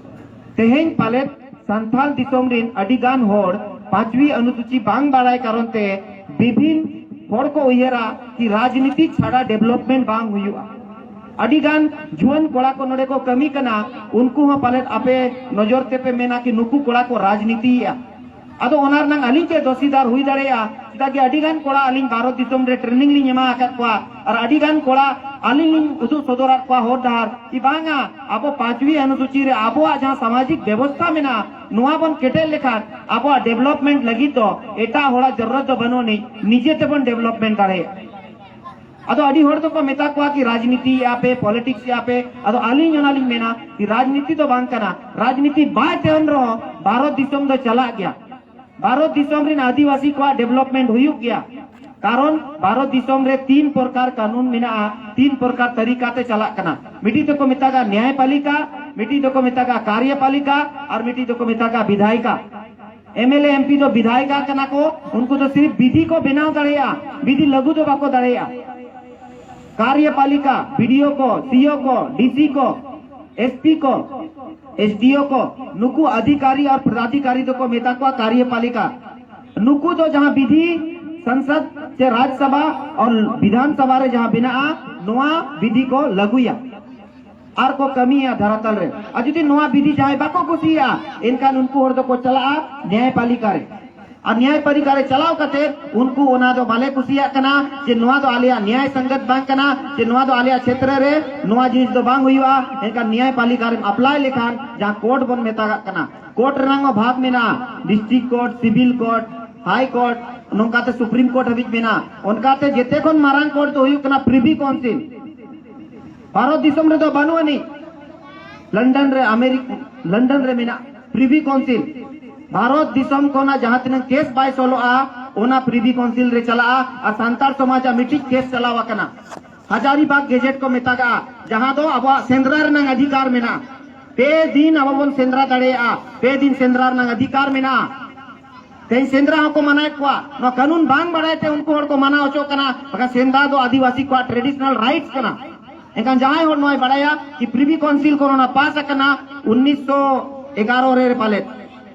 ᱛᱮᱦᱮᱧ ᱯᱟᱞᱮᱫ ᱥᱟᱱᱛᱟᱞ ᱫᱤᱥᱚᱢ ᱨᱤᱱ ᱟᱹᱰᱤ ᱜᱟᱱ ᱦᱚᱲ ᱯᱟᱸᱪᱣᱤ ᱚᱱᱩᱥᱩᱪᱤ ᱵᱟᱝ ᱵᱟᱲᱟᱭ ᱠᱟᱨᱚᱱ ᱛᱮ ᱵᱤᱵᱷᱤᱱ ᱦᱚᱲ ᱠᱚ ᱩᱭᱦᱟᱹᱨᱟ ᱠᱤ ᱨᱟᱡᱽᱱᱤᱛᱤ ᱪᱷᱟᱲᱟ ᱰᱮᱵᱷᱞᱚᱯᱢᱮᱱᱴ ᱵᱟᱝ ᱦᱩᱭᱩᱜᱼᱟ᱾ ᱟᱹᱰᱤ ᱜᱟᱱ ᱡᱩᱣᱟᱹᱱ ᱠᱚᱲᱟ ᱠᱚ ᱱᱚᱰᱮ ᱠᱚ ᱠᱟᱹᱢᱤ ᱠᱟᱱᱟ, ᱩᱱᱠᱩ ᱦᱚᱸ ᱯᱟᱞᱮᱫ ᱟᱯᱮ ᱱᱚᱡᱚᱨ ᱛᱮᱯᱮ ᱢᱮᱱᱟ ᱠᱤ ᱱᱩᱠᱩ ᱠᱚᱲᱟ ᱠᱚ ᱨᱟᱡᱽᱱᱤᱛᱤᱭᱮᱫᱼᱟ᱾ ᱟᱫᱚ ᱚᱱᱟ ᱨᱮᱱᱟᱜ ᱟᱹᱞᱤᱧ ᱪᱮᱫ ᱫᱚᱥᱤᱫᱟᱨ ᱦᱩᱭ ᱫᱟᱲᱮᱭᱟᱜᱼᱟ? ᱪᱮᱫᱟᱜ ᱠᱤ ᱟᱹᱰᱤ ᱜᱟᱱ ᱠᱚᱲᱟ ᱟᱹᱞᱤᱧ ᱵᱷᱟᱨᱚᱛ ᱫᱤᱥᱚᱢ ᱨᱮ ᱴᱨᱮᱱᱤᱝ ᱞᱤᱧ ᱮᱢᱟ ᱟᱠᱟᱫ ᱠᱚᱣᱟ ᱟᱨ ᱟᱹᱰᱤ ᱜᱟᱱ ᱠᱚᱲᱟ ᱟᱹᱞᱤᱧ ᱞᱤᱧ ᱩᱫᱩᱜ ᱥᱚᱫᱚᱨᱟᱫ ᱠᱚᱣᱟ ᱦᱚᱨ ᱰᱟᱦᱟᱨ, ᱠᱤ ᱵᱟᱝᱟ, ᱟᱵᱚ ᱯᱟᱸᱪᱣᱤ ᱚᱱᱩᱥᱩᱪᱤ ᱨᱮ ᱟᱵᱚᱣᱟᱜ ᱡᱟᱦᱟᱸ ᱥᱟᱢᱟᱡᱤᱠ ᱵᱮᱵᱚᱥᱛᱷᱟ ᱢᱮᱱᱟᱜᱼᱟ, ᱱᱚᱣᱟ ᱵᱚᱱ ᱠᱮᱴᱮᱡ ᱞᱮᱠᱷᱟᱱ ᱟᱵᱚᱣᱟᱜ ᱰᱮᱵᱷᱞᱚᱯᱢᱮᱱᱴ ᱞᱟᱹᱜᱤᱫ ᱫᱚ ᱮᱴᱟᱜ ᱦᱚᱲᱟᱜ ᱡᱟᱹᱨᱩᱨᱟᱛ ᱫᱚ ᱵᱟᱹᱱᱩᱜ ᱟᱹᱱᱤᱡ, ᱱᱤᱡᱮ ᱛᱮᱵᱚᱱ ᱰᱮᱵᱷᱞᱚᱯᱢᱮᱱᱴ ᱫᱟᱲᱮᱭᱟᱜᱼᱟ᱾ ᱟᱫᱚ ᱟᱹᱰᱤ ᱦᱚᱲ ᱫᱚᱠᱚ ᱢᱮᱛᱟ ᱠᱚᱣᱟ ᱠᱤ ᱨᱟᱡᱽᱱᱤᱛᱤᱭᱮᱫᱼᱟ ᱯᱮ, ᱯᱚᱞᱤᱴᱤᱠᱥ ᱮᱫᱼᱟ ᱯᱮ᱾ ᱟᱫᱚ ᱟᱹᱞᱤᱧ ᱚᱱᱟᱞᱤᱧ ᱢᱮᱱᱟ ᱠᱤ ᱨᱟᱡᱽᱱᱤᱛᱤ ᱫᱚ ᱵᱟᱝ ᱠᱟᱱᱟ, ᱨᱟᱡᱽᱱᱤᱛᱤ ᱵᱟᱭ ᱛᱟᱦᱮᱱ ᱨᱮᱦᱚᱸ ᱵᱷᱟᱨᱚᱛ ᱫᱤᱥᱚᱢ ᱫᱚ ᱪᱟᱞᱟᱜ ᱜᱮᱭᱟ᱾ ᱵᱷᱟᱨᱚᱛ ᱫᱤᱥᱚᱢ ᱨᱮᱱ ᱟᱹᱫᱤᱵᱟᱹᱥᱤ ᱠᱚᱣᱟᱜ ᱰᱮᱵᱷᱞᱚᱯᱢᱮᱱᱴ ᱦᱩᱭᱩᱜ ᱜᱮᱭᱟ, ᱠᱟᱨᱚᱱ ᱵᱷᱟᱨᱚᱛ ᱫᱤᱥᱚᱢ ᱨᱮ ᱛᱤᱱ ᱯᱨᱚᱠᱟᱨ ᱠᱟᱹᱱᱩᱱ ᱢᱮᱱᱟᱜᱼᱟ, ᱛᱤᱱ ᱯᱨᱚᱠᱟᱨ ᱛᱟᱹᱨᱤᱠᱟ ᱛᱮ ᱪᱟᱞᱟᱜ ᱠᱟᱱᱟ᱾ ᱢᱤᱫᱴᱤᱡ ᱫᱚᱠᱚ ᱢᱮᱛᱟᱜᱼᱟ ᱱᱮᱭᱟᱭᱯᱟᱞᱤᱠᱟ, ᱢᱤᱫᱴᱤᱡ ᱫᱚᱠᱚ ᱢᱮᱛᱟᱜᱼᱟ ᱠᱟᱨᱭᱚᱯᱟᱞᱤᱠᱟ, ᱟᱨ ᱢᱤᱫᱴᱤᱡ ᱫᱚᱠᱚ ᱢᱮᱛᱟᱜᱼᱟ ᱵᱤᱫᱷᱟᱭᱤᱠᱟ᱾ M L A M P ᱫᱚ ᱵᱤᱫᱷᱟᱭᱤᱠᱟ ᱠᱟᱱᱟ ᱠᱚ, ᱩᱱᱠᱩ ᱫᱚ ᱥᱤᱨᱯ ᱵᱤᱫᱷᱤ ᱠᱚ ᱵᱮᱱᱟᱣ ᱫᱟᱲᱮᱭᱟᱜᱼᱟ, ᱵᱤᱫᱷᱤ ᱞᱟᱹᱜᱩ ᱫᱚ ᱵᱟᱠᱚ ᱫᱟᱲᱮᱭᱟᱜᱼᱟ᱾ ᱠᱟᱨᱭᱚᱯᱟᱞᱤᱠᱟ, ᱵᱤ ᱰᱤ ᱳ ᱠᱚ, ᱥᱤ ᱳ ᱠᱚ, ᱰᱤ ᱥᱤ ᱠᱚ, ᱮᱥ ᱯᱤ ᱠᱚ, ᱮᱥ ᱰᱤ ᱳ ᱠᱚ, ᱱᱩᱠᱩ ᱚᱫᱷᱤᱠᱟᱨᱤ ᱟᱨ ᱯᱚᱫᱟᱫᱷᱤᱠᱟᱨᱤ ᱫᱚᱠᱚ ᱢᱮᱛᱟ ᱠᱚᱣᱟ ᱠᱟᱨᱭᱚᱯᱟᱞᱤᱠᱟ᱾ ᱱᱩᱠᱩ ᱫᱚ ᱡᱟᱦᱟᱸ ᱵᱤᱫᱷᱤ ᱥᱚᱝᱥᱚᱫ ᱥᱮ ᱨᱟᱡᱽ ᱥᱚᱵᱷᱟ ᱟᱨ ᱵᱤᱫᱷᱟᱱ ᱥᱚᱵᱷᱟ ᱨᱮ ᱡᱟᱦᱟᱸ ᱵᱮᱱᱟᱜᱼᱟ, ᱱᱚᱣᱟ ᱵᱤᱫᱷᱤ ᱠᱚ ᱞᱟᱹᱜᱩᱭᱟ ᱟᱨ ᱠᱚ ᱠᱟᱹᱢᱤᱭᱟ ᱫᱷᱟᱨᱟᱛᱟᱞ ᱨᱮ᱾ ᱟᱨ ᱡᱩᱫᱤ ᱱᱚᱣᱟ ᱵᱤᱫᱷᱤ ᱡᱟᱦᱟᱸᱭ ᱵᱟᱠᱚ ᱠᱩᱥᱤᱭᱟᱜᱼᱟ, ᱮᱱᱠᱷᱟᱱ ᱩᱱᱠᱩ ᱦᱚᱲ ᱫᱚᱠᱚ ᱪᱟᱞᱟᱜᱼᱟ ᱱᱮᱭᱟᱭᱯᱟᱞᱤᱠᱟ ᱨᱮ᱾ ᱟᱨ ᱱᱮᱭᱟᱭᱯᱟᱞᱤᱠᱟ ᱨᱮ ᱪᱟᱞᱟᱣ ᱠᱟᱛᱮ ᱩᱱᱠᱩ ᱚᱱᱟ ᱫᱚ ᱵᱟᱞᱮ ᱠᱩᱥᱤᱭᱟᱜ ᱠᱟᱱᱟ, ᱡᱮ ᱱᱚᱣᱟ ᱫᱚ ᱟᱞᱮᱭᱟᱜ ᱱᱮᱭᱟᱭ ᱥᱚᱝᱜᱚᱛ ᱵᱟᱝ ᱠᱟᱱᱟ, ᱡᱮ ᱱᱚᱣᱟ ᱫᱚ ᱟᱞᱮᱭᱟᱜ ᱪᱷᱮᱛᱨᱚ ᱨᱮ ᱱᱚᱣᱟ ᱡᱤᱱᱤᱥ ᱫᱚ ᱵᱟᱝ ᱦᱩᱭᱩᱜᱼᱟ, ᱮᱱᱠᱷᱟᱱ ᱱᱮᱭᱟᱭᱯᱟᱞᱤᱠᱟ ᱨᱮᱢ ᱟᱯᱞᱟᱭ ᱞᱮᱠᱷᱟᱱ ᱡᱟᱦᱟᱸ ᱠᱳᱨᱴ ᱵᱚᱱ ᱢᱮᱛᱟᱜᱟᱜ ᱠᱟᱱᱟ, ᱠᱳᱨᱴ ᱨᱮᱱᱟᱜ ᱦᱚᱸ ᱵᱷᱟᱜᱽ ᱢᱮᱱᱟᱜᱼᱟ, ᱰᱤᱥᱴᱨᱤᱠᱴ ᱠᱳᱨᱴ, ᱥᱤᱵᱤᱞ ᱠᱳᱨᱴ, ᱦᱟᱭ ᱠᱳᱨᱴ, ᱱᱚᱝᱠᱟᱛᱮ ᱥᱩᱯᱨᱤᱢ ᱠᱳᱨᱴ ᱦᱟᱹᱵᱤᱡ ᱢᱮᱱᱟᱜᱼᱟ᱾ ᱚᱱᱠᱟᱛᱮ ᱡᱮᱛᱮ ᱠᱷᱚᱱ ᱢᱟᱨᱟᱝ ᱠᱳᱨᱴ ᱫᱚ ᱦᱩᱭᱩᱜ ᱠᱟᱱᱟ ᱯᱨᱤᱵᱷᱤ ᱠᱟᱣᱩᱱᱥᱤᱞ᱾ ᱵᱷᱟᱨᱚᱛ ᱫᱤᱥᱚᱢ ᱨᱮᱫᱚ ᱵᱟᱹᱱᱩᱜ ᱟᱹᱱᱤᱡ, ᱞᱚᱱᱰᱚᱱ ᱨᱮ, ᱟᱢᱮᱨᱤᱠᱟ, ᱞᱚᱱᱰᱚᱱ ᱨᱮ ᱢᱮᱱᱟᱜ ᱯᱨᱤᱵᱷᱤ ᱠᱟᱣᱩᱱᱥᱤᱞ᱾ ᱵᱷᱟᱨᱚᱛ ᱫᱤᱥᱚᱢ ᱠᱷᱚᱱᱟᱜ ᱡᱟᱦᱟᱸ ᱛᱤᱱᱟᱹᱜ ᱠᱮᱥ ᱵᱟᱭ ᱥᱚᱞᱚᱜᱼᱟ, ᱚᱱᱟ ᱯᱨᱤᱵᱷᱤ ᱠᱟᱣᱩᱱᱥᱤᱞ ᱨᱮ ᱪᱟᱞᱟᱜᱼᱟ᱾ ᱟᱨ ᱥᱟᱱᱛᱟᱲ ᱥᱚᱢᱟᱡᱟᱜ ᱢᱤᱫᱴᱤᱡ ᱠᱮᱥ ᱪᱟᱞᱟᱣ ᱟᱠᱟᱱᱟ, ᱦᱟᱡᱟᱨᱤᱵᱟᱜᱽ ᱜᱮᱡᱮᱴ ᱠᱚ ᱢᱮᱛᱟᱜᱟᱜᱼᱟ, ᱡᱟᱦᱟᱸ ᱫᱚ ᱟᱵᱚᱣᱟᱜ ᱥᱮᱸᱫᱽᱨᱟ ᱨᱮᱱᱟᱜ ᱚᱫᱷᱤᱠᱟᱨ ᱢᱮᱱᱟᱜᱼᱟ᱾ ᱯᱮ ᱫᱤᱱ ᱟᱵᱚ ᱵᱚᱱ ᱥᱮᱸᱫᱽᱨᱟ ᱫᱟᱲᱮᱭᱟᱜᱼᱟ, ᱯᱮ ᱫᱤᱱ ᱥᱮᱸᱫᱽᱨᱟ ᱨᱮᱱᱟᱜ ᱚᱫᱷᱤᱠᱟᱨ ᱢᱮᱱᱟᱜᱼᱟ᱾ ᱛᱮᱦᱮᱧ ᱥᱮᱸᱫᱽᱨᱟ ᱦᱚᱸᱠᱚ ᱢᱟᱱᱟᱭᱮᱫ ᱠᱚᱣᱟ᱾ ᱱᱚᱣᱟ ᱠᱟᱹᱱᱩᱱ ᱵᱟᱝ ᱵᱟᱲᱟᱭ ᱛᱮ ᱩᱱᱠᱩ ᱦᱚᱲ ᱠᱚ ᱢᱟᱱᱟ ᱦᱚᱪᱚᱜ ᱠᱟᱱᱟ, ᱵᱟᱠᱷᱟᱱ ᱥᱮᱸᱫᱽᱨᱟ ᱫᱚ ᱟᱹᱫᱤᱵᱟᱹᱥᱤ ᱠᱚᱣᱟᱜ ᱴᱨᱮᱰᱤᱥᱚᱱᱟᱞ ᱨᱟᱭᱤᱴᱥ ᱠᱟᱱᱟ᱾ ᱮᱱᱠᱷᱟᱱ ᱡᱟᱦᱟᱸᱭ ᱦᱚᱲ ᱱᱚᱣᱟᱭ ᱵᱟᱲᱟᱭᱟ ᱠᱤ ᱯᱨᱤᱵᱷᱤ ᱠᱟᱣᱩᱱᱥᱤᱞ ᱠᱷᱚᱱ ᱚᱱᱟ ᱯᱟᱥ ᱟᱠᱟᱱᱟ ᱩᱱᱤᱥᱥᱚ ᱮᱜᱟᱨᱚ ᱨᱮ ᱯᱟᱞᱮᱫ,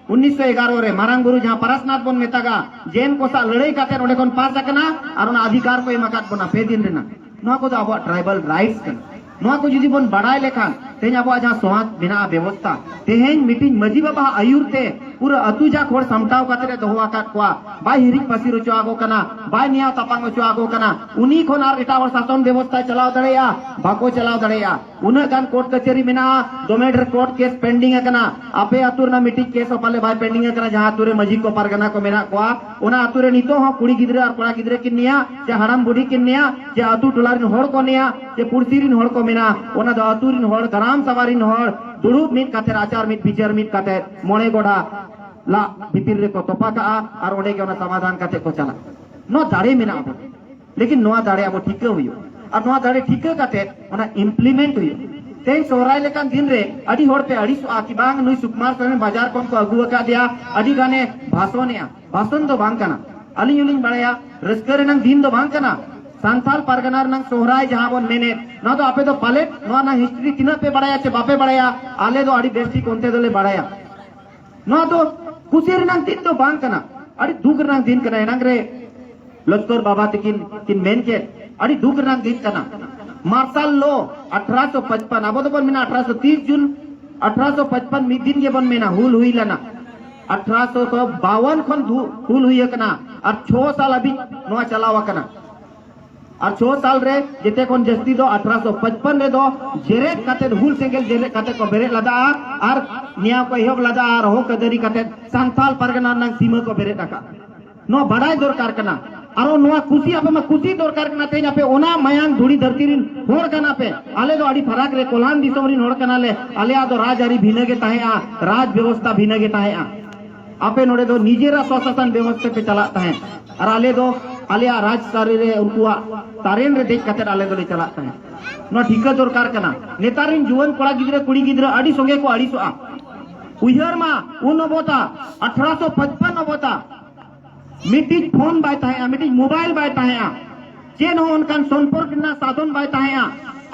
ᱩᱱᱤᱥᱥᱚ ᱮᱜᱟᱨᱚ ᱨᱮ ᱢᱟᱨᱟᱝ ᱵᱩᱨᱩ ᱡᱟᱦᱟᱸ ᱯᱟᱨᱟᱥᱱᱟᱛᱷ ᱵᱚᱱ ᱢᱮᱛᱟᱜᱟ, ᱡᱮᱱ ᱠᱚ ᱥᱟᱶ ᱞᱟᱹᱲᱦᱟᱹᱭ ᱠᱟᱛᱮ ᱚᱸᱰᱮ ᱠᱷᱚᱱ ᱯᱟᱥ ᱟᱠᱟᱱᱟ ᱟᱨ ᱚᱱᱟ ᱚᱫᱷᱤᱠᱟᱨ ᱠᱚ ᱮᱢ ᱟᱠᱟᱫ ᱵᱚᱱᱟ ᱯᱮ ᱫᱤᱱ ᱨᱮᱱᱟᱜ᱾ ᱱᱚᱣᱟ ᱠᱚᱫᱚ ᱟᱵᱚᱣᱟᱜ ᱴᱨᱟᱭᱵᱟᱞ ᱨᱟᱭᱤᱴᱥ ᱠᱟᱱᱟ᱾ ᱱᱚᱣᱟ ᱠᱚ ᱡᱩᱫᱤ ᱵᱚᱱ ᱵᱟᱲᱟᱭ ᱞᱮᱠᱷᱟᱱ, ᱛᱮᱦᱮᱧ ᱟᱵᱚᱣᱟᱜ ᱡᱟᱦᱟᱸ ᱥᱚᱢᱟᱡᱽ ᱢᱮᱱᱟᱜᱼᱟ, ᱵᱮᱵᱚᱥᱛᱷᱟ, ᱛᱮᱦᱮᱧ ᱢᱤᱫᱴᱤᱡ ᱢᱟᱹᱡᱷᱤ ᱵᱟᱵᱟ ᱟᱹᱭᱩᱨ ᱛᱮ ᱯᱩᱨᱟᱹ ᱟᱹᱛᱩ ᱡᱟᱠ ᱦᱚᱲ ᱥᱟᱢᱴᱟᱣ ᱠᱟᱛᱮ ᱮ ᱫᱚᱦᱚ ᱟᱠᱟᱫ ᱠᱚᱣᱟ, ᱵᱟᱭ ᱦᱤᱨᱤᱡ ᱯᱟᱹᱥᱤᱨ ᱦᱚᱪᱚ ᱟᱠᱚ ᱠᱟᱱᱟ, ᱵᱟᱭ ᱱᱮᱭᱟᱣ ᱛᱟᱯᱟᱢ ᱦᱚᱪᱚ ᱟᱠᱚ ᱠᱟᱱᱟ᱾ ᱩᱱᱤ ᱠᱷᱚᱱ ᱟᱨ ᱮᱴᱟᱜ ᱦᱚᱲ ᱥᱟᱥᱚᱱ ᱵᱮᱵᱚᱥᱛᱷᱟᱭ ᱪᱟᱞᱟᱣ ᱫᱟᱲᱮᱭᱟᱜᱼᱟ? ᱵᱟᱠᱚ ᱪᱟᱞᱟᱣ ᱫᱟᱲᱮᱭᱟᱜᱼᱟ᱾ ᱩᱱᱟᱹᱜ ᱜᱟᱱ ᱠᱳᱨᱴ ᱠᱟᱪᱷᱟᱹᱨᱤ ᱢᱮᱱᱟᱜᱼᱟ, ᱫᱚᱢᱮ ᱰᱷᱮᱨ ᱠᱳᱨᱴ ᱠᱮᱥ ᱯᱮᱱᱰᱤᱝ ᱟᱠᱟᱱᱟ᱾ ᱟᱯᱮ ᱟᱹᱛᱩ ᱨᱮᱱᱟᱜ ᱢᱤᱫᱴᱤᱡ ᱠᱮᱥ ᱦᱚᱸ ᱯᱟᱞᱮ ᱵᱟᱭ ᱯᱮᱱᱰᱤᱝ ᱟᱠᱟᱱᱟ, ᱡᱟᱦᱟᱸ ᱟᱹᱛᱩ ᱨᱮ ᱢᱟᱹᱡᱷᱤ ᱠᱚ ᱯᱟᱨᱜᱟᱱᱟ ᱠᱚ ᱢᱮᱱᱟᱜ ᱠᱚᱣᱟ, ᱚᱱᱟ ᱟᱹᱛᱩ ᱨᱮ ᱱᱤᱛᱚᱜ ᱦᱚᱸ ᱠᱩᱲᱤ ᱜᱤᱫᱽᱨᱟᱹ ᱟᱨ ᱠᱚᱲᱟ ᱜᱤᱫᱽᱨᱟᱹ ᱠᱤᱱ ᱱᱮᱭᱟ, ᱪᱮ ᱦᱟᱲᱟᱢ ᱵᱩᱰᱷᱤ ᱠᱤᱱ ᱱᱮᱭᱟ, ᱪᱮ ᱟᱹᱛᱩ ᱴᱚᱞᱟ ᱨᱮᱱ ᱦᱚᱲ ᱠᱚ ᱱᱮᱭᱟ, ᱪᱮ ᱯᱩᱲᱥᱤ ᱨᱮᱱ ᱦᱚᱲ ᱠᱚ ᱢᱮᱱᱟ, ᱚᱱᱟ ᱫᱚ ᱟᱹᱛᱩ ᱨᱮᱱ ᱦᱚᱲ, ᱜᱨᱟᱢ ᱥᱟᱵᱷᱟ ᱨᱮᱱ ᱦᱚᱲ ᱫᱩᱲᱩᱵ ᱢᱤᱫ ᱠᱟᱛᱮ, ᱟᱪᱟᱨ ᱢᱤᱫ ᱵᱤᱪᱟᱹᱨ ᱢᱤᱫ ᱠᱟᱛᱮ, ᱢᱚᱬᱮ ᱜᱚᱰᱟ ᱞᱟᱜ ᱵᱷᱤᱛᱤᱨ ᱨᱮᱠᱚ ᱛᱚᱯᱟ ᱠᱟᱜᱼᱟ ᱟᱨ ᱚᱸᱰᱮ ᱜᱮ ᱚᱱᱟ ᱥᱚᱢᱟᱫᱷᱟᱱ ᱠᱟᱛᱮ ᱠᱚ ᱪᱟᱞᱟᱜᱼᱟ᱾ ᱱᱚᱣᱟ ᱫᱟᱲᱮ ᱢᱮᱱᱟᱜᱼᱟ ᱟᱵᱚ, ᱞᱮᱠᱤᱱ ᱱᱚᱣᱟ ᱫᱟᱲᱮ ᱟᱵᱚ ᱴᱷᱤᱠᱟᱹ ᱦᱩᱭᱩᱜᱼᱟ ᱟᱨ ᱱᱚᱣᱟ ᱫᱟᱲᱮ ᱴᱷᱤᱠᱟᱹ ᱠᱟᱛᱮ ᱚᱱᱟ ᱤᱢᱯᱞᱤᱢᱮᱱᱴ ᱦᱩᱭᱩᱜᱼᱟ᱾ ᱛᱮᱦᱮᱧ ᱥᱚᱦᱨᱟᱭ ᱞᱮᱠᱟᱱ ᱫᱤᱱ ᱨᱮ ᱟᱹᱰᱤ ᱦᱚᱲ ᱯᱮ ᱟᱹᱲᱤᱥᱚᱜᱼᱟ ᱠᱤ ᱵᱟᱝ, ᱱᱩᱭ ᱥᱩᱠᱢᱟᱨ ᱥᱚᱨᱮᱱ ᱵᱟᱡᱟᱨ ᱠᱷᱚᱱ ᱠᱚ ᱟᱹᱜᱩ ᱟᱠᱟᱫᱮᱭᱟ, ᱟᱹᱰᱤ ᱜᱟᱱᱮ ᱵᱷᱟᱥᱚᱱᱮᱜᱼᱟ᱾ ᱵᱷᱟᱥᱚᱱ ᱫᱚ ᱵᱟᱝ ᱠᱟᱱᱟ, ᱟᱹᱞᱤᱧ ᱦᱚᱸᱞᱤᱧ ᱵᱟᱲᱟᱭᱟ ᱨᱟᱹᱥᱠᱟᱹ ᱨᱮᱱᱟᱜ ᱫᱤᱱ ᱫᱚ ᱵᱟᱝ ᱠᱟᱱᱟ᱾ ᱥᱟᱱᱛᱟᱞ ᱯᱟᱨᱜᱟᱱᱟ ᱨᱮᱱᱟᱜ ᱥᱚᱦᱨᱟᱭ ᱡᱟᱦᱟᱸ ᱵᱚᱱ ᱢᱮᱱᱮᱫ, ᱱᱚᱣᱟ ᱫᱚ ᱟᱯᱮ ᱫᱚ ᱯᱟᱞᱮᱫ ᱱᱚᱣᱟ ᱨᱮᱱᱟᱜ ᱦᱤᱥᱴᱨᱤ ᱛᱤᱱᱟᱹᱜ ᱯᱮ ᱵᱟᱲᱟᱭᱟ ᱪᱮ ᱵᱟᱯᱮ ᱵᱟᱲᱟᱭᱟ, ᱟᱞᱮ ᱫᱚ ᱟᱹᱰᱤ ᱵᱮᱥ ᱴᱷᱤᱠ ᱚᱱᱛᱮ ᱫᱚᱞᱮ ᱵᱟᱲᱟᱭᱟ᱾ ᱱᱚᱣᱟ ᱫᱚ ᱠᱩᱥᱤ ᱨᱮᱱᱟᱜ ᱫᱤᱱ ᱫᱚ ᱵᱟᱝ ᱠᱟᱱᱟ, ᱟᱹᱰᱤ ᱫᱩᱠ ᱨᱮᱱᱟᱜ ᱫᱤᱱ ᱠᱟᱱᱟ᱾ ᱮᱱᱟᱝ ᱨᱮ ᱞᱚᱥᱠᱚᱨ ᱵᱟᱵᱟ ᱛᱟᱹᱠᱤᱱ ᱠᱤᱱ ᱢᱮᱱ ᱠᱮᱫ, ᱟᱹᱰᱤ ᱫᱩᱠ ᱨᱮᱱᱟᱜ ᱫᱤᱱ ᱠᱟᱱᱟ᱾ ᱢᱟᱨᱥᱟᱞ ᱞᱚ ᱟᱴᱷᱨᱚᱥᱚ ᱯᱟᱸᱪᱯᱟᱱ, ᱟᱵᱚ ᱫᱚᱵᱚᱱ ᱢᱮᱱᱟ ᱟᱴᱷᱨᱚᱥᱚ ᱛᱤᱥ ᱡᱩᱱ, ᱟᱴᱷᱨᱚᱥᱚ ᱯᱟᱸᱪᱯᱟᱱ ᱢᱤᱫ ᱫᱤᱱ ᱜᱮᱵᱚᱱ ᱢᱮᱱᱟ ᱦᱩᱞ ᱦᱩᱭ ᱞᱮᱱᱟ᱾ ᱟᱴᱷᱨᱚᱥᱚ ᱵᱟᱣᱟᱱ ᱠᱷᱚᱱ ᱫᱷᱩ-, ᱦᱩᱞ ᱦᱩᱭ ᱟᱠᱟᱱᱟ ᱟᱨ ᱪᱷᱚ ᱥᱟᱞ ᱦᱟᱹᱵᱤᱡ ᱱᱚᱣᱟ ᱪᱟᱞᱟᱣ ᱟᱠᱟᱱᱟ᱾ ᱟᱨ ᱪᱷᱚ ᱥᱟᱞ ᱨᱮ ᱡᱮᱛᱮ ᱠᱷᱚᱱ ᱡᱟᱹᱥᱛᱤ ᱫᱚ ᱟᱴᱷᱨᱚᱥᱚ ᱯᱟᱸᱪᱯᱟᱱ ᱨᱮᱫᱚ ᱡᱮᱨᱮᱫ ᱠᱟᱛᱮ, ᱦᱩᱞ ᱥᱮᱸᱜᱮᱞ ᱡᱮᱨᱮᱫ ᱠᱟᱛᱮ ᱠᱚ ᱵᱮᱨᱮᱫ ᱞᱮᱫᱟ ᱟᱨ ᱱᱤᱭᱟᱹ ᱠᱚ ᱮᱦᱚᱵ ᱞᱮᱫᱟ ᱟᱨ ᱦᱚᱠ ᱟᱹᱭᱫᱟᱹᱨᱤ ᱠᱟᱛᱮ ᱥᱟᱱᱛᱟᱞ ᱯᱟᱨᱜᱟᱱᱟ ᱨᱮᱱᱟᱜ ᱥᱤᱢᱟᱹ ᱠᱚ ᱵᱮᱨᱮᱫ ᱟᱠᱟᱫ᱾ ᱱᱚᱣᱟ ᱵᱟᱰᱟᱭ ᱫᱚᱨᱠᱟᱨ ᱠᱟᱱᱟ᱾ ᱟᱨᱚ ᱱᱚᱣᱟ ᱠᱩᱥᱤ, ᱟᱯᱮ ᱢᱟ ᱠᱩᱥᱤ ᱫᱚᱨᱠᱟᱨ ᱠᱟᱱᱟ, ᱛᱮᱦᱮᱧ ᱟᱯᱮ ᱚᱱᱟ ᱢᱟᱭᱟᱝ ᱫᱷᱩᱲᱤ ᱫᱷᱟᱹᱨᱛᱤ ᱨᱤᱱ ᱦᱚᱲ ᱠᱟᱱᱟ ᱯᱮ᱾ ᱟᱞᱮ ᱫᱚ ᱟᱹᱰᱤ ᱯᱷᱟᱨᱟᱠ ᱨᱮ ᱠᱚᱞᱦᱟᱱ ᱫᱤᱥᱚᱢ ᱨᱤᱱ ᱦᱚᱲ ᱠᱟᱱᱟᱞᱮ᱾ ᱟᱞᱮᱭᱟᱜ ᱫᱚ ᱨᱟᱡᱽ ᱟᱹᱨᱤ ᱵᱷᱤᱱᱟᱹ ᱜᱮ ᱛᱟᱦᱮᱸᱜᱼᱟ, ᱨᱟᱡᱽ ᱵᱮᱵᱚᱥᱛᱷᱟ ᱵᱷᱤᱱᱟᱹ ᱜᱮ ᱛᱟᱦᱮᱸᱜᱼᱟ᱾ ᱟᱯᱮ ᱱᱚᱰᱮ ᱫᱚ ᱱᱤᱡᱮᱨᱟᱜ ᱥᱚᱥᱟᱥᱚᱱ ᱵᱮᱵᱚᱥᱛᱷᱟ ᱯᱮ ᱪᱟᱞᱟᱜ ᱛᱟᱦᱮᱸᱫ ᱟᱨ ᱟᱞᱮ ᱫᱚ ᱟᱞᱮᱭᱟᱜ ᱨᱟᱡᱽ ᱟᱹᱨᱤ ᱨᱮ ᱩᱱᱠᱩᱣᱟᱜ ᱛᱟᱨᱮᱱ ᱨᱮ ᱫᱮᱡ ᱠᱟᱛᱮ ᱟᱞᱮ ᱫᱚᱞᱮ ᱪᱟᱞᱟᱜ ᱛᱟᱦᱮᱸᱫ᱾ ᱱᱚᱣᱟ ᱴᱷᱤᱠᱟᱹ ᱫᱚᱨᱠᱟᱨ ᱠᱟᱱᱟ᱾ ᱱᱮᱛᱟᱨ ᱨᱤᱱ ᱡᱩᱣᱟᱹᱱ ᱠᱚᱲᱟ ᱜᱤᱫᱽᱨᱟᱹ ᱠᱩᱲᱤ ᱜᱤᱫᱽᱨᱟᱹ ᱟᱹᱰᱤ ᱥᱚᱸᱜᱮ ᱠᱚ ᱟᱹᱲᱤᱥᱚᱜᱼᱟ᱾ ᱩᱭᱦᱟᱹᱨ ᱢᱟ, ᱩᱱ ᱚᱵᱚᱛᱟ ᱟᱴᱷᱨᱚᱥᱚ ᱯᱟᱸᱪᱯᱟᱱ ᱚᱵᱚᱛᱟ ᱢᱤᱫᱴᱤᱡ ᱯᱷᱳᱱ ᱵᱟᱭ ᱛᱟᱦᱮᱸᱜᱼᱟ, ᱢᱤᱫᱴᱤᱡ ᱢᱳᱵᱟᱭᱤᱞ ᱵᱟᱭ ᱛᱟᱦᱮᱸᱜᱼᱟ, ᱪᱮᱫ ᱦᱚᱸ ᱚᱱᱠᱟᱱ ᱥᱚᱢᱯᱚᱨᱠ ᱨᱮᱱᱟᱜ ᱥᱟᱫᱷᱚᱱ ᱵᱟᱭ ᱛᱟᱦᱮᱸᱜᱼᱟ᱾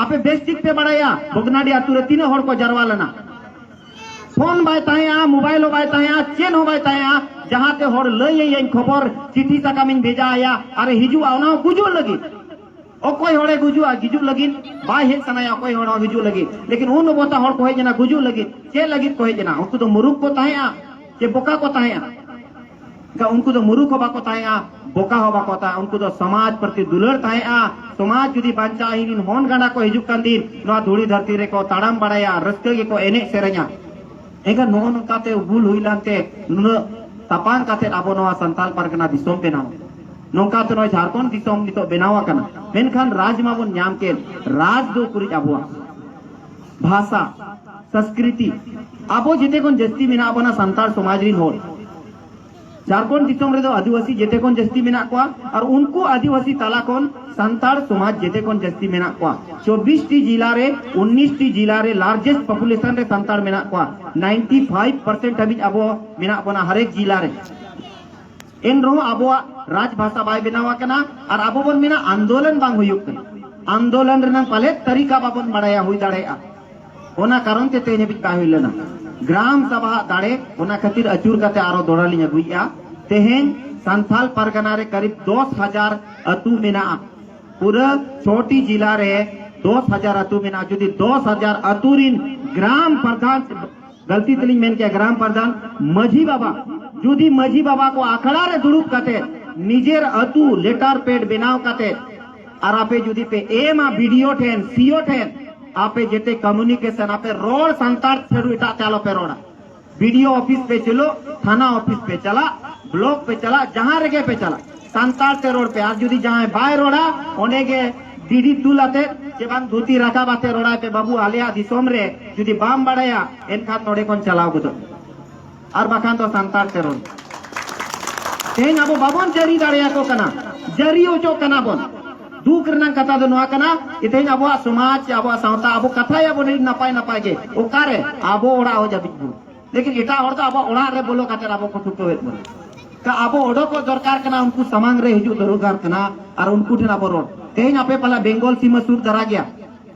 ᱟᱯᱮ ᱵᱮᱥ ᱴᱷᱤᱠ ᱯᱮ ᱵᱟᱲᱟᱭᱟ ᱵᱷᱚᱜᱽᱱᱟᱰᱤ ᱟᱛᱳ ᱨᱮ ᱛᱤᱱᱟᱹᱜ ᱦᱚᱲ ᱠᱚ ᱡᱟᱨᱣᱟ ᱞᱮᱱᱟ᱾ ᱯᱷᱳᱱ ᱵᱟᱭ ᱛᱟᱦᱮᱸᱜᱼᱟ, ᱢᱳᱵᱟᱭᱤᱞ ᱦᱚᱸ ᱵᱟᱭ ᱛᱟᱦᱮᱸᱜᱼᱟ, ᱪᱮᱫ ᱦᱚᱸ ᱵᱟᱭ ᱛᱟᱦᱮᱸᱜᱼᱟ᱾ ᱡᱟᱦᱟᱸᱛᱮ ᱦᱚᱲ ᱞᱟᱹᱭ ᱟᱹᱭᱟᱹᱧ ᱠᱷᱚᱵᱚᱨ, ᱪᱤᱴᱷᱤ ᱥᱟᱠᱟᱢᱤᱧ ᱵᱷᱮᱡᱟ ᱟᱭᱟ ᱟᱨ ᱮ ᱦᱤᱡᱩᱜᱼᱟ, ᱚᱱᱟ ᱦᱚᱸ ᱜᱩᱡᱩᱜ ᱞᱟᱹᱜᱤᱫ᱾ ᱚᱠᱚᱭ ᱦᱚᱲᱮ ᱜᱩᱡᱩᱜᱼᱟ, ᱜᱩᱡᱩᱜ ᱞᱟᱹᱜᱤᱫ ᱵᱟᱭ ᱦᱮᱡ ᱥᱟᱱᱟᱭᱟ ᱚᱠᱚᱭ ᱦᱚᱲ ᱦᱚᱸ ᱜᱩᱡᱩᱜ ᱞᱟᱹᱜᱤᱫ, ᱞᱮᱠᱤᱱ ᱩᱱ ᱚᱵᱚᱛᱟ ᱦᱚᱲ ᱠᱚ ᱦᱮᱡ ᱮᱱᱟ ᱜᱩᱡᱩᱜ ᱞᱟᱹᱜᱤᱫ᱾ ᱪᱮᱫ ᱞᱟᱹᱜᱤᱫ ᱠᱚ ᱦᱮᱡ ᱮᱱᱟ? ᱩᱱᱠᱩ ᱫᱚ ᱢᱩᱨᱩᱠᱷ ᱠᱚ ᱛᱟᱦᱮᱸᱜᱼᱟ ᱪᱮ ᱵᱚᱠᱟ ᱠᱚ ᱛᱟᱦᱮᱸᱜᱼᱟ? ᱮᱱᱠᱷᱟᱱ ᱩᱱᱠᱩ ᱫᱚ ᱢᱩᱨᱩᱠᱷ ᱦᱚᱸ ᱵᱟᱠᱚ ᱛᱟᱦᱮᱸᱜᱼᱟ, ᱵᱚᱠᱟ ᱦᱚᱸ ᱵᱟᱠᱚ ᱛᱟᱦᱮᱸᱜᱼᱟ᱾ ᱩᱱᱠᱩ ᱫᱚ ᱥᱚᱢᱟᱡᱽ ᱯᱨᱚᱛᱤ ᱫᱩᱞᱟᱹᱲ ᱛᱟᱦᱮᱸᱜᱼᱟ᱾ ᱥᱚᱢᱟᱡᱽ ᱡᱩᱫᱤ ᱵᱟᱧᱪᱟᱣ ᱤᱧ ᱨᱤᱱ ᱦᱚᱱ ᱜᱟᱸᱰᱟ ᱠᱚ ᱦᱤᱡᱩᱜ ᱠᱟᱱ ᱫᱤᱱ ᱱᱚᱣᱟ ᱫᱷᱩᱲᱤ ᱫᱷᱟᱹᱨᱛᱤ ᱨᱮᱠᱚ ᱛᱟᱲᱟᱢ ᱵᱟᱲᱟᱭᱟ, ᱨᱟᱹᱥᱠᱟᱹ ᱜᱮᱠᱚ ᱮᱱᱮᱡ ᱥᱮᱨᱮᱧᱟ᱾ ᱮᱱᱠᱷᱟᱱ ᱱᱚᱜᱼᱚ ᱱᱚᱝᱠᱟᱛᱮ ᱵᱷᱩᱞ ᱦᱩᱭ ᱞᱮᱱᱛᱮ ᱱᱩᱱᱟᱹᱜ ᱛᱟᱯᱟᱢ ᱠᱟᱛᱮ ᱟᱵᱚ ᱱᱚᱣᱟ ᱥᱟᱱᱛᱟᱲ ᱯᱟᱨᱜᱟᱱᱟ ᱫᱤᱥᱚᱢ ᱵᱮᱱᱟᱣ, ᱱᱚᱝᱠᱟᱛᱮ ᱱᱚᱜᱼᱚᱭ ᱡᱷᱟᱲᱠᱷᱚᱸᱰ ᱫᱤᱥᱚᱢ ᱱᱤᱛᱚᱜ ᱵᱮᱱᱟᱣ ᱟᱠᱟᱱᱟ᱾ ᱢᱮᱱᱠᱷᱟᱱ ᱨᱟᱡᱽ ᱢᱟᱵᱚᱱ ᱧᱟᱢ ᱠᱮᱫ, ᱨᱟᱡᱽ ᱫᱚ ᱩᱠᱩᱨᱤᱡ ᱟᱵᱚᱣᱟᱜ? ᱵᱷᱟᱥᱟ, ᱥᱚᱝᱥᱠᱨᱤᱛᱤ, ᱟᱵᱚ ᱡᱮᱛᱮ ᱠᱷᱚᱱ ᱡᱟᱹᱥᱛᱤ ᱢᱮᱱᱟᱜ ᱵᱚᱱᱟ ᱥᱟᱱᱛᱟᱲ ᱥᱚᱢᱟᱡᱽ ᱨᱤᱱ ᱦᱚᱲ᱾ ᱡᱷᱟᱲᱠᱷᱚᱸᱰ ᱫᱤᱥᱚᱢ ᱨᱮᱫᱚ ᱟᱹᱫᱤᱵᱟᱹᱥᱤ ᱡᱮᱛᱮ ᱠᱷᱚᱱ ᱡᱟᱹᱥᱛᱤ ᱢᱮᱱᱟᱜ ᱠᱚᱣᱟ, ᱟᱨ ᱩᱱᱠᱩ ᱟᱹᱫᱤᱵᱟᱹᱥᱤ ᱛᱟᱞᱟ ᱠᱷᱚᱱ ᱥᱟᱱᱛᱟᱲ ᱥᱚᱢᱟᱡᱽ ᱡᱮᱛᱮ ᱠᱷᱚᱱ ᱡᱟᱹᱥᱛᱤ ᱢᱮᱱᱟᱜ ᱠᱚᱣᱟ᱾ ᱪᱚᱵᱵᱤᱥ ᱴᱤ ᱡᱤᱞᱟ ᱨᱮ, ᱩᱱᱱᱤᱥ ᱴᱤ ᱡᱤᱞᱟ ᱨᱮ largest population ᱨᱮ ᱥᱟᱱᱛᱟᱲ ᱢᱮᱱᱟᱜ ᱠᱚᱣᱟ᱾ ninety five percent ᱦᱟᱹᱵᱤᱡ ᱟᱵᱚ ᱢᱮᱱᱟᱜ ᱵᱚᱱᱟ ᱦᱟᱨᱮᱠ ᱡᱤᱞᱟ ᱨᱮ᱾ ᱮᱱ ᱨᱮᱦᱚᱸ ᱟᱵᱚᱣᱟᱜ ᱨᱟᱡᱽ ᱵᱷᱟᱥᱟ ᱵᱟᱭ ᱵᱮᱱᱟᱣ ᱟᱠᱟᱱᱟ, ᱟᱨ ᱟᱵᱚ ᱵᱚᱱ ᱢᱮᱱᱟ ᱟᱱᱫᱳᱞᱚᱱ ᱵᱟᱝ ᱦᱩᱭᱩᱜ ᱠᱟᱱᱟ᱾ ᱟᱱᱫᱳᱞᱚᱱ ᱨᱮᱱᱟᱜ ᱯᱟᱞᱮᱫ ᱛᱟᱹᱨᱤᱠᱟ ᱵᱟᱵᱚᱱ ᱵᱟᱲᱟᱭᱟ, ᱦᱩᱭ ᱫᱟᱲᱮᱭᱟᱜᱼᱟ᱾ ᱚᱱᱟ ᱠᱟᱨᱚᱱ ᱛᱮ ᱛᱮᱦᱮᱧ ᱦᱟᱹᱵᱤᱡ ᱵᱟᱭ ᱦᱩᱭ ᱞᱮᱱᱟ᱾ ᱜᱨᱟᱢ ᱥᱟᱵᱷᱟ ᱟᱜ ᱫᱟᱲᱮ, ᱚᱱᱟ ᱠᱷᱟᱹᱛᱤᱨ ᱟᱹᱪᱩᱨ ᱠᱟᱛᱮ ᱟᱨᱚ ᱫᱚᱦᱲᱟ ᱞᱤᱧ ᱟᱹᱜᱩᱭᱮᱫᱼᱟ᱾ ᱛᱮᱦᱮᱧ ᱥᱟᱱᱛᱷᱟᱞ ᱯᱟᱨᱜᱟᱱᱟ ᱨᱮ ᱠᱟᱨᱤᱵ ᱫᱚᱥ ᱦᱟᱡᱟᱨ ᱟᱹᱛᱩ ᱢᱮᱱᱟᱜᱼᱟ᱾ ᱯᱩᱨᱟᱹ ᱪᱷᱚᱴᱤ ᱡᱤᱞᱟ ᱨᱮ ᱫᱚᱥ ᱦᱟᱡᱟᱨ ᱟᱹᱛᱩ ᱢᱮᱱᱟᱜᱼᱟ᱾ ᱡᱩᱫᱤ ᱫᱚᱥ ᱦᱟᱡᱟᱨ ᱟᱹᱛᱩ ᱨᱤᱱ ᱜᱨᱟᱢ ᱯᱨᱟᱫᱷᱟᱱ, ᱜᱟᱹᱞᱛᱤ ᱛᱮᱞᱤᱧ ᱢᱮᱱ ᱠᱮᱭᱟ, ᱜᱨᱟᱢ ᱯᱨᱟᱫᱷᱟᱱ, ᱢᱟᱹᱡᱷᱤ ᱵᱟᱵᱟ, ᱡᱩᱫᱤ ᱢᱟᱹᱡᱷᱤ ᱵᱟᱵᱟ ᱠᱚ ᱟᱠᱷᱲᱟ ᱨᱮ ᱫᱩᱲᱩᱵ ᱠᱟᱛᱮ ᱱᱤᱡᱮᱨ ᱟᱹᱛᱩ ᱞᱮᱴᱟᱨ ᱯᱮᱰ ᱵᱮᱱᱟᱣ ᱠᱟᱛᱮ, ᱟᱨ ᱟᱯᱮ ᱡᱩᱫᱤ ᱯᱮ ᱮᱢᱟ ᱵᱤᱰᱤᱳ ᱴᱷᱮᱱ, ᱥᱤᱳ ᱴᱷᱮᱱ, ᱟᱯᱮ ᱡᱮᱛᱮ ᱠᱚᱢᱩᱱᱤᱠᱮᱥᱚᱱ ᱟᱯᱮ ᱨᱚᱲ ᱥᱟᱱᱛᱟᱲ ᱛᱮ, ᱮᱴᱟᱜ ᱛᱮ ᱟᱞᱚ ᱯᱮ ᱨᱚᱲᱟ᱾ ᱵᱤᱰᱤᱳ ᱚᱯᱷᱤᱥ ᱯᱮ ᱪᱟᱞᱟᱜ, ᱛᱷᱟᱱᱟ ᱚᱯᱷᱤᱥ ᱯᱮ ᱪᱟᱞᱟᱜ, ᱵᱞᱚᱠ ᱯᱮ ᱪᱟᱞᱟᱜ, ᱡᱟᱦᱟᱸ ᱨᱮᱜᱮ ᱯᱮ ᱪᱟᱞᱟᱜ, ᱥᱟᱱᱛᱟᱲ ᱛᱮ ᱨᱚᱲ ᱯᱮ᱾ ᱟᱨ ᱡᱩᱫᱤ ᱡᱟᱦᱟᱸᱭ ᱵᱟᱭ ᱨᱚᱲᱟ, ᱚᱸᱰᱮ ᱜᱮ ᱰᱤᱰᱤ ᱫᱩᱞ ᱟᱛᱮ ᱪᱮ ᱵᱟᱝ ᱫᱷᱩᱛᱤ ᱨᱟᱠᱟᱵ ᱟᱛᱮ ᱨᱚᱲᱟᱭ ᱯᱮ, "ᱵᱟᱹᱵᱩ, ᱟᱞᱮᱭᱟᱜ ᱫᱤᱥᱚᱢ ᱨᱮ ᱡᱩᱫᱤ ᱵᱟᱢ ᱵᱟᱲᱟᱭᱟ, ᱮᱱᱠᱷᱟᱱ ᱱᱚᱰᱮ ᱠᱷᱚᱱ ᱪᱟᱞᱟᱣ ᱜᱚᱫᱚᱜ ᱢᱮ, ᱟᱨ ᱵᱟᱠᱷᱟᱱ ᱫᱚ ᱥᱟᱱᱛᱟᱲ ᱛᱮ ᱨᱚᱲ ᱢᱮ᱾" ᱛᱮᱦᱮᱧ ᱟᱵᱚ ᱵᱟᱵᱚᱱ ᱡᱟᱹᱨᱤ ᱫᱟᱲᱮᱭᱟᱠᱚ ᱠᱟᱱᱟ, ᱡᱟᱹᱨᱤ ᱚᱪᱚᱜ ᱠᱟᱱᱟ ᱵᱚᱱ᱾ ᱫᱩᱠ ᱨᱮᱱᱟᱜ ᱠᱟᱛᱷᱟ ᱫᱚ ᱱᱚᱣᱟ ᱠᱟᱱᱟ, ᱛᱮᱦᱮᱧ ᱟᱵᱚᱣᱟᱜ ᱥᱚᱢᱟᱡᱽ ᱥᱮ ᱟᱵᱚᱣᱟᱜ ᱥᱟᱶᱛᱟ ᱟᱵᱚ ᱠᱟᱛᱷᱟᱭᱟᱵᱚᱱ ᱟᱹᱰᱤ ᱱᱟᱯᱟᱭ ᱱᱟᱯᱟᱭ ᱜᱮ, ᱚᱠᱟᱨᱮ ᱟᱵᱚ ᱚᱲᱟᱜ ᱦᱚᱸ ᱡᱟᱹᱯᱤᱫ ᱵᱚᱱ ᱞᱮᱠᱤᱱ ᱮᱴᱟᱜ ᱦᱚᱲ ᱫᱚ ᱟᱵᱚᱣᱟᱜ ᱚᱲᱟᱜ ᱨᱮ ᱵᱚᱞᱚ ᱠᱟᱛᱮ ᱟᱵᱚ ᱠᱚ ᱴᱷᱩᱠᱟᱹᱣᱮᱫ ᱵᱚᱱᱟ᱾ ᱛᱚ ᱟᱵᱚ ᱚᱰᱚᱠᱚᱜ ᱫᱚᱨᱠᱟᱨ ᱠᱟᱱᱟ, ᱩᱱᱠᱩ ᱥᱟᱢᱟᱝ ᱨᱮ ᱦᱤᱡᱩᱜ ᱫᱚᱨᱠᱟᱨ ᱠᱟᱱᱟ ᱟᱨ ᱩᱱᱠᱩ ᱴᱷᱮᱱ ᱟᱵᱚ ᱨᱚᱲ᱾ ᱛᱮᱦᱮᱧ ᱟᱯᱮ ᱯᱟᱞᱮ ᱵᱮᱝᱜᱚᱞ ᱥᱤᱢᱟᱹ ᱥᱩᱨ ᱫᱷᱟᱨᱟ ᱜᱮᱭᱟ,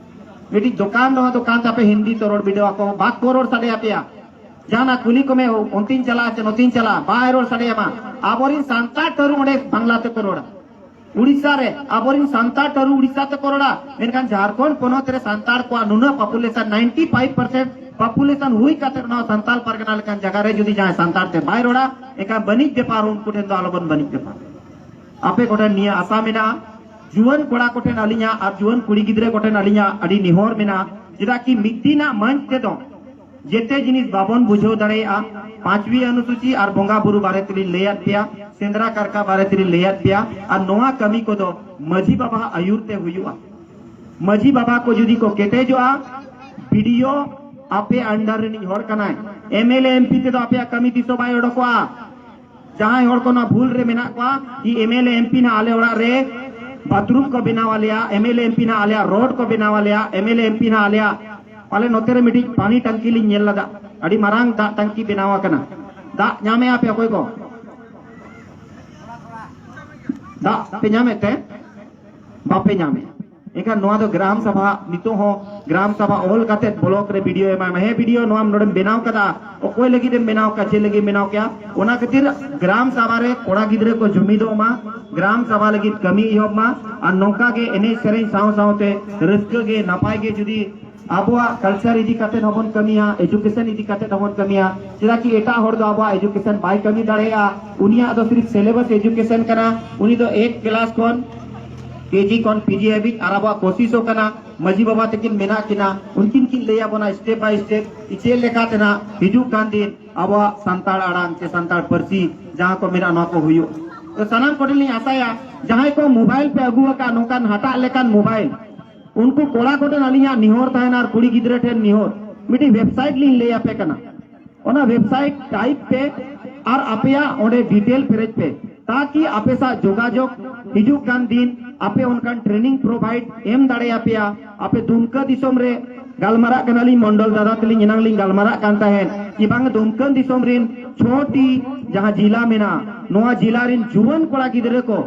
ᱢᱤᱫᱴᱤᱡ ᱫᱚᱠᱟᱱ ᱨᱮᱦᱚᱸ ᱫᱚᱠᱟᱱ ᱛᱟᱯᱮ ᱦᱤᱱᱫᱤ ᱛᱮ ᱨᱚᱲ ᱵᱤᱰᱟᱹᱣ ᱟᱠᱚ, ᱵᱟᱠᱚ ᱨᱚᱲ ᱥᱟᱰᱮ ᱟᱯᱮᱭᱟ᱾ ᱡᱟᱦᱟᱱᱟᱜ ᱠᱩᱞᱤ ᱠᱚᱢᱮ, ᱚᱱᱛᱮᱧ ᱪᱟᱞᱟᱜᱼᱟ ᱪᱮ ᱱᱚᱛᱮᱧ ᱪᱟᱞᱟᱜᱼᱟ, ᱵᱟᱭ ᱨᱚᱲ ᱥᱟᱰᱮᱭᱟᱢᱟ᱾ ᱟᱵᱚᱨᱤᱱ ᱥᱟᱱᱛᱟᱲ ᱴᱷᱟᱹᱨᱩ ᱚᱸᱰᱮ ᱵᱟᱝᱞᱟ ᱛᱮᱠᱚ ᱨᱚᱲᱟ᱾ ᱩᱲᱤᱥᱥᱟ ᱨᱮ ᱟᱵᱚᱨᱤᱱ ᱥᱟᱱᱛᱟᱲ ᱴᱷᱟᱹᱨᱩ ᱩᱲᱤᱥᱥᱟ ᱛᱮᱠᱚ ᱨᱚᱲᱟ, ᱢᱮᱱᱠᱷᱟᱱ ᱡᱷᱟᱲᱠᱷᱚᱸᱰ ᱯᱚᱱᱚᱛ ᱨᱮ ᱥᱟᱱᱛᱟᱲ ᱠᱚᱣᱟᱜ ᱱᱩᱱᱟᱹᱜ population, ninety five percent population ᱦᱩᱭ ᱠᱟᱛᱮ ᱱᱚᱣᱟ ᱥᱟᱱᱛᱟᱲ ᱯᱟᱨᱜᱟᱱᱟ ᱞᱮᱠᱟᱱ ᱡᱟᱭᱜᱟ ᱨᱮ ᱡᱩᱫᱤ ᱡᱟᱦᱟᱸᱭ ᱥᱟᱱᱛᱟᱲ ᱛᱮ ᱵᱟᱭ ᱨᱚᱲᱟ, ᱮᱱᱠᱷᱟᱱ ᱵᱟᱹᱱᱤᱡ ᱵᱮᱯᱟᱨ ᱩᱱᱠᱩ ᱴᱷᱮᱱ ᱫᱚ ᱟᱞᱚᱵᱚᱱ ᱵᱟᱹᱱᱤᱡ ᱵᱮᱯᱟᱨ᱾ ᱟᱯᱮ ᱠᱚᱴᱷᱮᱱ ᱱᱤᱭᱟᱹ ᱟᱥᱟ ᱢᱮᱱᱟᱜᱼᱟ, ᱡᱩᱣᱟᱹᱱ ᱠᱚᱲᱟ ᱠᱚᱴᱷᱮᱱ ᱟᱹᱞᱤᱧᱟᱜ ᱟᱨ ᱡᱩᱣᱟᱹᱱ ᱠᱩᱲᱤ ᱜᱤᱫᱽᱨᱟᱹ ᱠᱚᱴᱷᱮᱱ ᱟᱹᱞᱤᱧᱟᱜ ᱟᱹᱰᱤ ᱱᱮᱦᱚᱨ ᱢᱮᱱᱟᱜᱼᱟ, ᱪᱮᱫᱟᱜ ᱠᱤ ᱢᱤᱫ ᱫᱤᱱᱟᱜ ᱢᱚᱧᱪ ᱛᱮᱫᱚ ᱡᱮᱛᱮ ᱡᱤᱱᱤᱥ ᱵᱟᱵᱚᱱ ᱵᱩᱡᱷᱟᱹᱣ ᱫᱟᱲᱮᱭᱟᱜᱼᱟ᱾ ᱯᱟᱸᱪᱣᱤ ᱚᱱᱩᱥᱩᱪᱤ ᱟᱨ ᱵᱚᱸᱜᱟ ᱵᱩᱨᱩ ᱵᱟᱨᱮ ᱛᱮᱞᱤᱧ ᱞᱟᱹᱭᱟᱫ ᱯᱮᱭᱟ, ᱥᱮᱸᱫᱽᱨᱟ ᱠᱟᱨᱠᱟ ᱵᱟᱨᱮ ᱛᱮᱞᱤᱧ ᱞᱟᱹᱭᱟᱫ ᱯᱮᱭᱟ, ᱟᱨ ᱱᱚᱣᱟ ᱠᱟᱹᱢᱤ ᱠᱚᱫᱚ ᱢᱟᱹᱡᱷᱤ ᱵᱟᱵᱟᱣᱟᱜ ᱟᱹᱭᱩᱨ ᱛᱮ ᱦᱩᱭᱩᱜᱼᱟ᱾ ᱢᱟᱹᱡᱷᱤ ᱵᱟᱵᱟ ᱠᱚ ᱡᱩᱫᱤ ᱠᱚ ᱠᱮᱴᱮᱡᱚᱜᱼᱟ, ᱵᱤᱰᱤᱳ ᱟᱯᱮ ᱟᱱᱰᱟᱨ ᱨᱤᱱᱤᱡ ᱦᱚᱲ ᱠᱟᱱᱟᱭ, ᱮᱢᱮᱞᱮ ᱮᱢᱯᱤ ᱛᱮᱫᱚ ᱟᱯᱮᱭᱟᱜ ᱠᱟᱹᱢᱤ ᱛᱤᱥ ᱦᱚᱸ ᱵᱟᱭ ᱚᱰᱚᱠᱚᱜᱼᱟ᱾ ᱡᱟᱦᱟᱸᱭ ᱦᱚᱲ ᱠᱚ ᱱᱚᱣᱟ ᱵᱷᱩᱞ ᱨᱮ ᱢᱮᱱᱟᱜ ᱠᱚᱣᱟ, ᱠᱤ ᱮᱢᱮᱞᱮ ᱮᱢᱯᱤ ᱱᱟᱜ ᱟᱞᱮ ᱚᱲᱟᱜ ᱨᱮ ᱵᱟᱛᱷᱨᱩᱢ ᱠᱚ ᱵᱮᱱᱟᱣ ᱟᱞᱮᱭᱟ, ᱮᱢᱮᱞᱮ ᱮᱢᱯᱤ ᱱᱟᱜ ᱟᱞᱮᱭᱟᱜ ᱨᱳᱰ ᱠᱚ ᱵᱮᱱᱟᱣ ᱟᱞᱮᱭᱟ, ᱮᱢᱮᱞᱮ ᱮᱢᱯᱤ ᱱᱟᱜ ᱟᱞᱮᱭᱟᱜ, ᱟᱞᱮ ᱱᱚᱛᱮ ᱨᱮ ᱢᱤᱫᱴᱤᱡ ᱯᱟᱱᱤ ᱴᱟᱝᱠᱤ ᱞᱤᱧ ᱧᱮᱞ ᱞᱮᱫᱟ, ᱟᱹᱰᱤ ᱢᱟᱨᱟᱝ ᱫᱟᱜ ᱴᱟᱝᱠᱤ ᱵᱮᱱᱟᱣ ᱟᱠᱟᱱᱟ᱾ ᱫᱟᱜ ᱧᱟᱢᱮᱜᱼᱟ ᱯᱮ ᱚᱠᱚᱭ ᱠᱚ? ᱫᱟᱜ ᱯᱮ ᱧᱟᱢᱮᱫ ᱛᱮ? ᱵᱟᱯᱮ ᱧᱟᱢᱮᱫ᱾ ᱮᱱᱠᱷᱟᱱ ᱱᱚᱣᱟ ᱫᱚ ᱜᱨᱟᱢ ᱥᱟᱵᱷᱟ, ᱱᱤᱛᱚᱜ ᱦᱚᱸ ᱜᱨᱟᱢ ᱥᱟᱵᱷᱟ ᱚᱞ ᱠᱟᱛᱮ ᱵᱞᱚᱠ ᱨᱮ ᱵᱤᱰᱤᱳ ᱮᱢᱟᱭ ᱢᱟ, ᱦᱮᱸ ᱵᱤᱰᱤᱳ ᱱᱚᱣᱟ ᱱᱚᱰᱮᱢ ᱵᱮᱱᱟᱣ ᱠᱟᱫᱟ, ᱚᱠᱚᱭ ᱞᱟᱹᱜᱤᱫ ᱮᱢ ᱵᱮᱱᱟᱣ ᱠᱟᱜᱼᱟ, ᱪᱮᱫ ᱞᱟᱹᱜᱤᱫ ᱮᱢ ᱵᱮᱱᱟᱣ ᱠᱮᱜᱼᱟ? ᱚᱱᱟ ᱠᱷᱟᱹᱛᱤᱨ ᱜᱨᱟᱢ ᱥᱟᱵᱷᱟ ᱨᱮ ᱠᱚᱲᱟ ᱜᱤᱫᱽᱨᱟᱹ ᱠᱚ ᱡᱩᱢᱤᱫᱚᱜ ᱢᱟ, ᱜᱨᱟᱢ ᱥᱟᱵᱷᱟ ᱞᱟᱹᱜᱤᱫ ᱠᱟᱹᱢᱤ ᱮᱦᱚᱵ ᱢᱟ, ᱟᱨ ᱱᱚᱝᱠᱟ ᱜᱮ ᱮᱱᱮᱡ ᱥᱮᱨᱮᱧ ᱥᱟᱶ ᱥᱟᱶᱛᱮ ᱨᱟᱹᱥᱠᱟᱹ ᱜᱮ ᱱᱟᱯᱟᱭ ᱜᱮ ᱡᱩᱫᱤ ᱟᱵᱚᱣᱟᱜ ᱠᱟᱞᱪᱟᱨ ᱤᱫᱤ ᱠᱟᱛᱮ ᱦᱚᱸᱵᱚᱱ ᱠᱟᱹᱢᱤᱭᱟ, ᱮᱡᱩᱠᱮᱥᱚᱱ ᱤᱫᱤ ᱠᱟᱛᱮ ᱦᱚᱸᱵᱚᱱ ᱠᱟᱹᱢᱤᱭᱟ᱾ ᱪᱮᱫᱟᱜ ᱠᱤ ᱮᱴᱟᱜ ᱦᱚᱲ ᱫᱚ ᱟᱵᱚᱣᱟᱜ ᱮᱡᱩᱠᱮᱥᱚᱱ ᱵᱟᱭ ᱠᱟᱹᱢᱤ ᱫᱟᱲᱮᱭᱟᱜᱼᱟ, ᱩᱱᱤᱭᱟᱜ ᱫᱚ ᱥᱤᱨᱤᱯ ᱥᱤᱞᱮᱵᱟᱥ ᱮᱡᱩᱠᱮᱥᱚᱱ ᱠᱟᱱᱟ, ᱩᱱᱤ ᱫᱚ ᱮᱭᱤᱴ ᱠᱞᱟᱥ ᱠᱷᱚᱱ ᱠᱮᱡᱤ ᱠᱷᱚᱱ ᱯᱤᱡᱤ ᱦᱟᱹᱵᱤᱡ᱾ ᱟᱨ ᱟᱵᱚᱣᱟᱜ ᱠᱳᱥᱤᱥ ᱦᱚᱸ ᱠᱟᱱᱟ, ᱢᱟᱹᱡᱷᱤ ᱵᱟᱵᱟ ᱛᱟᱹᱠᱤᱱ ᱢᱮᱱᱟᱜ ᱠᱤᱱᱟ, ᱩᱱᱠᱤᱱ ᱠᱤᱱ ᱞᱟᱹᱭ ᱟᱵᱚᱱᱟ ᱥᱴᱮᱯ ᱵᱟᱭ ᱥᱴᱮᱯ ᱪᱮᱫ ᱞᱮᱠᱟᱛᱮ ᱱᱟᱜ ᱦᱤᱡᱩᱜ ᱠᱟᱱ ᱫᱤᱱ ᱟᱵᱚᱣᱟᱜ ᱥᱟᱱᱛᱟᱲ ᱟᱲᱟᱝ ᱥᱮ ᱥᱟᱱᱛᱟᱲ ᱯᱟᱹᱨᱥᱤ ᱡᱟᱦᱟᱸ ᱠᱚ ᱢᱮᱱᱟᱜᱼᱟ, ᱱᱚᱣᱟ ᱠᱚ ᱦᱩᱭᱩᱜ᱾ ᱛᱚ ᱥᱟᱱᱟᱢ ᱠᱚᱴᱷᱮᱱ ᱞᱤᱧ ᱟᱥᱟᱭᱟ, ᱡᱟᱦᱟᱸᱭ ᱠᱚ ᱢᱳᱵᱟᱭᱤᱞ ᱯᱮ ᱟᱹᱜᱩ ᱟᱠᱟᱫ, ᱱᱚᱝᱠᱟᱱ ᱦᱟᱴᱟᱜ ᱞᱮᱠᱟᱱ ᱢᱳᱵᱟᱭᱤᱞ, ᱩᱱᱠᱩ ᱠᱚᱲᱟ ᱠᱚᱴᱷᱮᱱ ᱟᱹᱞᱤᱧᱟᱜ ᱱᱮᱦᱚᱨ ᱛᱟᱦᱮᱱᱟ ᱟᱨ ᱠᱩᱲᱤ ᱜᱤᱫᱽᱨᱟᱹ ᱴᱷᱮᱱ ᱱᱮᱦᱚᱨ, ᱢᱤᱫᱴᱤᱡ ᱣᱮᱵᱥᱟᱭᱤᱴ ᱞᱤᱧ ᱞᱟᱹᱭ ᱟᱯᱮ ᱠᱟᱱᱟ, ᱚᱱᱟ ᱣᱮᱵᱥᱟᱭᱤᱴ ᱴᱟᱭᱤᱯ ᱯᱮ ᱟᱨ ᱟᱯᱮᱭᱟᱜ ᱚᱸᱰᱮ ᱰᱤᱴᱮᱞ ᱯᱮᱨᱮᱡ ᱯᱮ, ᱛᱟᱠᱤ ᱟᱯᱮ ᱥᱟᱶ ᱡᱳᱜᱟᱡᱳᱜᱽ ᱦᱤᱡᱩᱜ ᱠᱟᱱ ᱫᱤᱱ ᱟᱯᱮ ᱚᱱᱠᱟᱱ ᱴᱨᱮᱱᱤᱝ ᱯᱨᱳᱵᱷᱟᱭᱤᱰ ᱮᱢ ᱫᱟᱲᱮᱭᱟᱯᱮᱭᱟ᱾ ᱟᱯᱮ ᱫᱩᱢᱠᱟᱹ ᱫᱤᱥᱚᱢ ᱨᱮ ᱜᱟᱞᱢᱟᱨᱟᱜ ᱠᱟᱱᱟᱞᱤᱧ, ᱢᱚᱱᱰᱚᱞ ᱫᱟᱫᱟ ᱛᱮᱞᱤᱧ ᱮᱱᱟᱝ ᱞᱤᱧ ᱜᱟᱞᱢᱟᱨᱟᱜ ᱠᱟᱱ ᱛᱟᱦᱮᱸᱫ ᱠᱤ ᱵᱟᱝ ᱫᱩᱢᱠᱟᱹ ᱫᱤᱥᱚᱢ ᱨᱤᱱ ᱪᱷᱚᱴᱤ ᱡᱟᱦᱟᱸ ᱡᱤᱞᱟ ᱢᱮᱱᱟᱜᱼᱟ, ᱱᱚᱣᱟ ᱡᱤᱞᱟ ᱨᱤᱱ ᱡᱩᱣᱟᱹᱱ ᱠᱚᱲᱟ ᱜᱤᱫᱽᱨᱟᱹ ᱠᱚ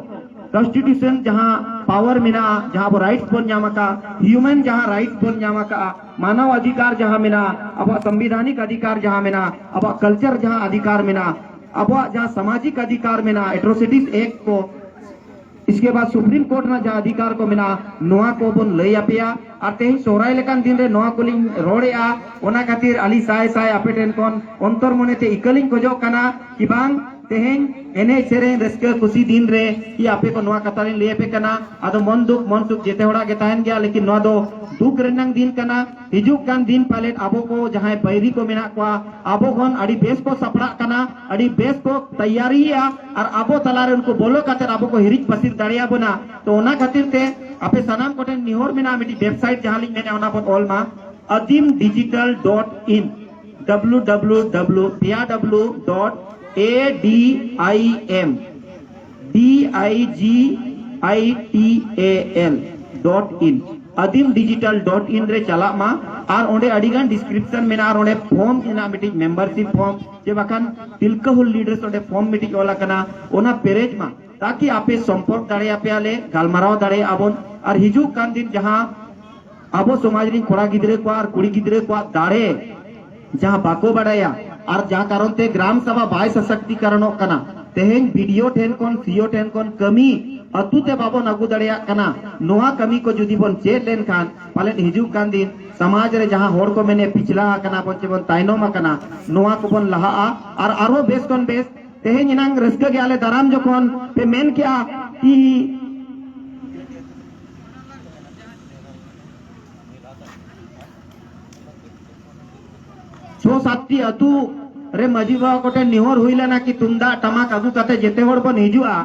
ᱠᱚᱱᱥᱴᱤᱴᱤᱭᱩᱥᱚᱱ ᱡᱟᱦᱟᱸ ᱯᱟᱣᱟᱨ ᱢᱮᱱᱟᱜᱼᱟ, ᱡᱟᱦᱟᱸ ᱟᱵᱚ ᱨᱟᱭᱤᱴᱥ ᱵᱚᱱ ᱧᱟᱢ ᱟᱠᱟᱫᱼᱟ, ᱦᱤᱭᱩᱢᱮᱱ ᱡᱟᱦᱟᱸ ᱨᱟᱭᱤᱴᱥ ᱵᱚᱱ ᱧᱟᱢ ᱟᱠᱟᱫᱼᱟ, ᱢᱟᱱᱟᱣ ᱚᱫᱷᱤᱠᱟᱨ ᱡᱟᱦᱟᱸ ᱢᱮᱱᱟᱜᱼᱟ, ᱟᱵᱚᱣᱟᱜ ᱥᱚᱝᱵᱤᱫᱷᱟᱱᱤᱠ ᱚᱫᱷᱤᱠᱟᱨ ᱡᱟᱦᱟᱸ ᱢᱮᱱᱟᱜᱼᱟ, ᱟᱵᱚᱣᱟᱜ ᱠᱟᱞᱪᱟᱨ ᱡᱟᱦᱟᱸ ᱚᱫᱷᱤᱠᱟᱨ ᱢᱮᱱᱟᱜᱼᱟ, ᱟᱵᱚᱣᱟᱜ ᱡᱟᱦᱟᱸ ᱥᱟᱢᱟᱡᱤᱠ ᱚᱫᱷᱤᱠᱟᱨ ᱢᱮᱱᱟᱜᱼᱟ, ᱮᱴᱨᱳᱥᱤᱴᱤᱡ ᱮᱠᱴ ᱠᱚ, ᱤᱥᱠᱮ ᱵᱟᱫ ᱥᱩᱯᱨᱤᱢ ᱠᱳᱨᱴ ᱨᱮᱱᱟᱜ ᱡᱟᱦᱟᱸ ᱚᱫᱷᱤᱠᱟᱨ ᱠᱚ ᱢᱮᱱᱟᱜᱼᱟ, ᱱᱚᱣᱟ ᱠᱚᱵᱚᱱ ᱞᱟᱹᱭ ᱟᱯᱮᱭᱟ᱾ ᱟᱨ ᱛᱮᱦᱮᱧ ᱥᱚᱦᱨᱟᱭ ᱞᱮᱠᱟᱱ ᱫᱤᱱ ᱨᱮ ᱱᱚᱣᱟ ᱠᱚᱞᱤᱧ ᱨᱚᱲᱮᱜᱼᱟ, ᱚᱱᱟ ᱠᱷᱟᱹᱛᱤᱨ ᱟᱹᱞᱤᱧ ᱥᱟᱭ ᱥᱟᱭ ᱟᱯᱮ ᱴᱷᱮᱱ ᱠᱷᱚᱱ ᱚᱱᱛᱚᱨ ᱢᱚᱱᱮ ᱛᱮ ᱤᱠᱟᱹ ᱞᱤᱧ ᱠᱷᱚᱡᱚᱜ ᱠᱟᱱᱟ ᱠᱤ ᱵᱟᱝ ᱛᱮᱦᱮᱧ ᱮᱱᱮᱡ ᱥᱮᱨᱮᱧ ᱨᱟᱹᱥᱠᱟᱹ ᱠᱩᱥᱤ ᱫᱤᱱ ᱨᱮ ᱠᱤ ᱟᱯᱮ ᱠᱚ ᱱᱚᱣᱟ ᱠᱟᱛᱷᱟ ᱞᱤᱧ ᱞᱟᱹᱭ ᱟᱯᱮ ᱠᱟᱱᱟ᱾ ᱟᱫᱚ ᱢᱚᱱ ᱫᱩᱠ ᱢᱚᱱ ᱥᱩᱠ ᱡᱮᱛᱮ ᱦᱚᱲᱟᱜ ᱜᱮ ᱛᱟᱦᱮᱱ ᱜᱮᱭᱟ, ᱞᱮᱠᱤᱱ ᱱᱚᱣᱟ ᱫᱚ ᱫᱩᱠ ᱨᱮᱱᱟᱝ ᱫᱤᱱ ᱠᱟᱱᱟ᱾ ᱦᱤᱡᱩᱜ ᱠᱟᱱ ᱫᱤᱱ ᱯᱟᱞᱮᱫ ᱟᱵᱚ ᱠᱚ ᱡᱟᱦᱟᱸᱭ ᱵᱟᱹᱭᱨᱤ ᱠᱚ ᱢᱮᱱᱟᱜ ᱠᱚᱣᱟ, ᱟᱵᱚ ᱠᱷᱚᱱ ᱟᱹᱰᱤ ᱵᱮᱥ ᱠᱚ ᱥᱟᱯᱲᱟᱜ ᱠᱟᱱᱟ, ᱟᱹᱰᱤ ᱵᱮᱥ ᱠᱚ ᱛᱮᱭᱟᱨᱤᱭᱮᱜᱼᱟ, ᱟᱨ ᱟᱵᱚ ᱛᱟᱞᱟᱨᱮ ᱩᱱᱠᱩ ᱵᱚᱞᱚ ᱠᱟᱛᱮ ᱟᱵᱚ ᱠᱚ ᱦᱤᱨᱤᱡ ᱯᱟᱹᱥᱤᱨ ᱫᱟᱲᱮᱭᱟᱵᱚᱱᱟ᱾ ᱛᱚ ᱚᱱᱟ ᱠᱷᱟᱹᱛᱤᱨ ᱛᱮ ᱟᱯᱮ ᱥᱟᱱᱟᱢ ᱠᱚᱴᱷᱮᱱ ᱱᱮᱦᱚᱨ ᱢᱮᱱᱟᱜᱼᱟ, ᱢᱤᱫᱴᱤᱡ ᱣᱮᱵᱥᱟᱭᱤᱴ ᱡᱟᱦᱟᱸ ᱞᱤᱧ ᱢᱮᱱᱮᱫᱼᱟ ᱚᱱᱟ ᱵᱚᱱ ᱚᱞ ᱢᱟ, Adim digital dot in, W W W ᱯᱤᱭᱟ W dot A D I M D I G I T A L dot in, Adim digital dot in ᱨᱮ ᱪᱟᱞᱟᱜ ᱢᱟ᱾ ᱟᱨ ᱚᱸᱰᱮ ᱟᱹᱰᱤ ᱜᱟᱱ ᱰᱤᱥᱠᱨᱤᱯᱥᱚᱱ ᱢᱮᱱᱟᱜᱼᱟ, ᱟᱨ ᱚᱸᱰᱮ ᱯᱷᱚᱨᱢ ᱢᱮᱱᱟᱜᱼᱟ, ᱢᱤᱫᱴᱤᱡ ᱢᱮᱢᱵᱟᱨᱥᱤᱯ ᱯᱷᱚᱨᱢ, ᱪᱮ ᱵᱟᱠᱷᱟᱱ ᱛᱤᱞᱠᱟᱹ ᱦᱩᱞ ᱞᱤᱰᱟᱨᱥ ᱚᱸᱰᱮ ᱯᱷᱚᱨᱢ ᱢᱤᱫᱴᱤᱡ ᱚᱞ ᱟᱠᱟᱱᱟ, ᱚᱱᱟ ᱯᱮᱨᱮᱡ ᱢᱟ, ᱛᱟᱠᱤ ᱟᱯᱮ ᱥᱚᱢᱯᱚᱨᱠ ᱫᱟᱲᱮᱭᱟᱯᱮᱭᱟᱞᱮ, ᱜᱟᱞᱢᱟᱨᱟᱣ ᱫᱟᱲᱮᱭᱟᱜᱼᱟ ᱵᱚᱱ᱾ ᱟᱨ ᱦᱤᱡᱩᱜ ᱠᱟᱱ ᱫᱤᱱ ᱡᱟᱦᱟᱸ ᱟᱵᱚ ᱥᱚᱢᱟᱡᱽ ᱨᱤᱱ ᱠᱚᱲᱟ ᱜᱤᱫᱽᱨᱟᱹ ᱠᱚᱣᱟᱜ ᱟᱨ ᱠᱩᱲᱤ ᱜᱤᱫᱽᱨᱟᱹ ᱠᱚᱣᱟᱜ ᱫᱟᱲᱮ ᱡᱟᱦᱟᱸ ᱵᱟᱠᱚ ᱵᱟᱰᱟᱭᱟ, ᱟᱨ ᱡᱟᱦᱟᱸ ᱠᱟᱨᱚᱱ ᱛᱮ ᱜᱨᱟᱢ ᱥᱟᱵᱷᱟ ᱵᱟᱭ ᱥᱚᱥᱚᱠᱛᱤᱠᱟᱨᱚᱱᱚᱜ ᱠᱟᱱᱟ, ᱛᱮᱦᱮᱧ ᱵᱤ ᱰᱤ ᱳ ᱴᱷᱮᱱ ᱠᱷᱚᱱ, ᱥᱤ ᱤ ᱳ ᱴᱷᱮᱱ ᱠᱷᱚᱱ ᱠᱟᱹᱢᱤ ᱟᱹᱛᱩ ᱛᱮ ᱵᱟᱵᱚᱱ ᱟᱹᱜᱩ ᱫᱟᱲᱮᱭᱟᱜ ᱠᱟᱱᱟ᱾ ᱱᱚᱣᱟ ᱠᱟᱹᱢᱤ ᱠᱚ ᱡᱩᱫᱤ ᱵᱚᱱ ᱪᱮᱫ ᱞᱮᱱᱠᱷᱟᱱ, ᱯᱟᱞᱮᱫ ᱦᱤᱡᱩᱜ ᱠᱟᱱ ᱫᱤᱱ ᱥᱚᱢᱟᱡᱽ ᱨᱮ ᱡᱟᱦᱟᱸ ᱦᱚᱲ ᱠᱚ ᱢᱮᱱᱮ ᱯᱤᱪᱷᱞᱟ ᱟᱠᱟᱱᱟ ᱵᱚᱱ, ᱪᱮ ᱵᱚᱱ ᱛᱟᱭᱱᱚᱢ ᱟᱠᱟᱱᱟ, ᱱᱚᱣᱟ ᱠᱚᱵᱚᱱ ᱞᱟᱦᱟᱜᱼᱟ᱾ ᱟᱨ ᱟᱨᱦᱚᱸ ᱵᱮᱥ ᱠᱷᱚᱱ ᱵᱮᱥ, ᱛᱮᱦᱮᱧ ᱮᱱᱟᱝ ᱨᱟᱹᱥᱠᱟᱹ ᱜᱮ ᱟᱞᱮ ᱫᱟᱨᱟᱢ ᱡᱚᱠᱷᱚᱱ ᱯᱮ ᱢᱮᱱ ᱠᱮᱜᱼᱟ ᱠᱤ ᱪᱷᱚ ᱥᱟᱛᱴᱤ ᱟᱹᱛᱩ ᱨᱮ ᱢᱟᱹᱡᱷᱤ ᱵᱟᱵᱟ ᱠᱚᱴᱷᱮᱱ ᱱᱮᱦᱚᱨ ᱦᱩᱭ ᱞᱮᱱᱟ ᱠᱤ ᱛᱩᱢᱫᱟᱜ ᱴᱟᱢᱟᱠ ᱟᱹᱜᱩ ᱠᱟᱛᱮ ᱡᱮᱛᱮ ᱦᱚᱲ ᱵᱚᱱ ᱦᱤᱡᱩᱜᱼᱟ᱾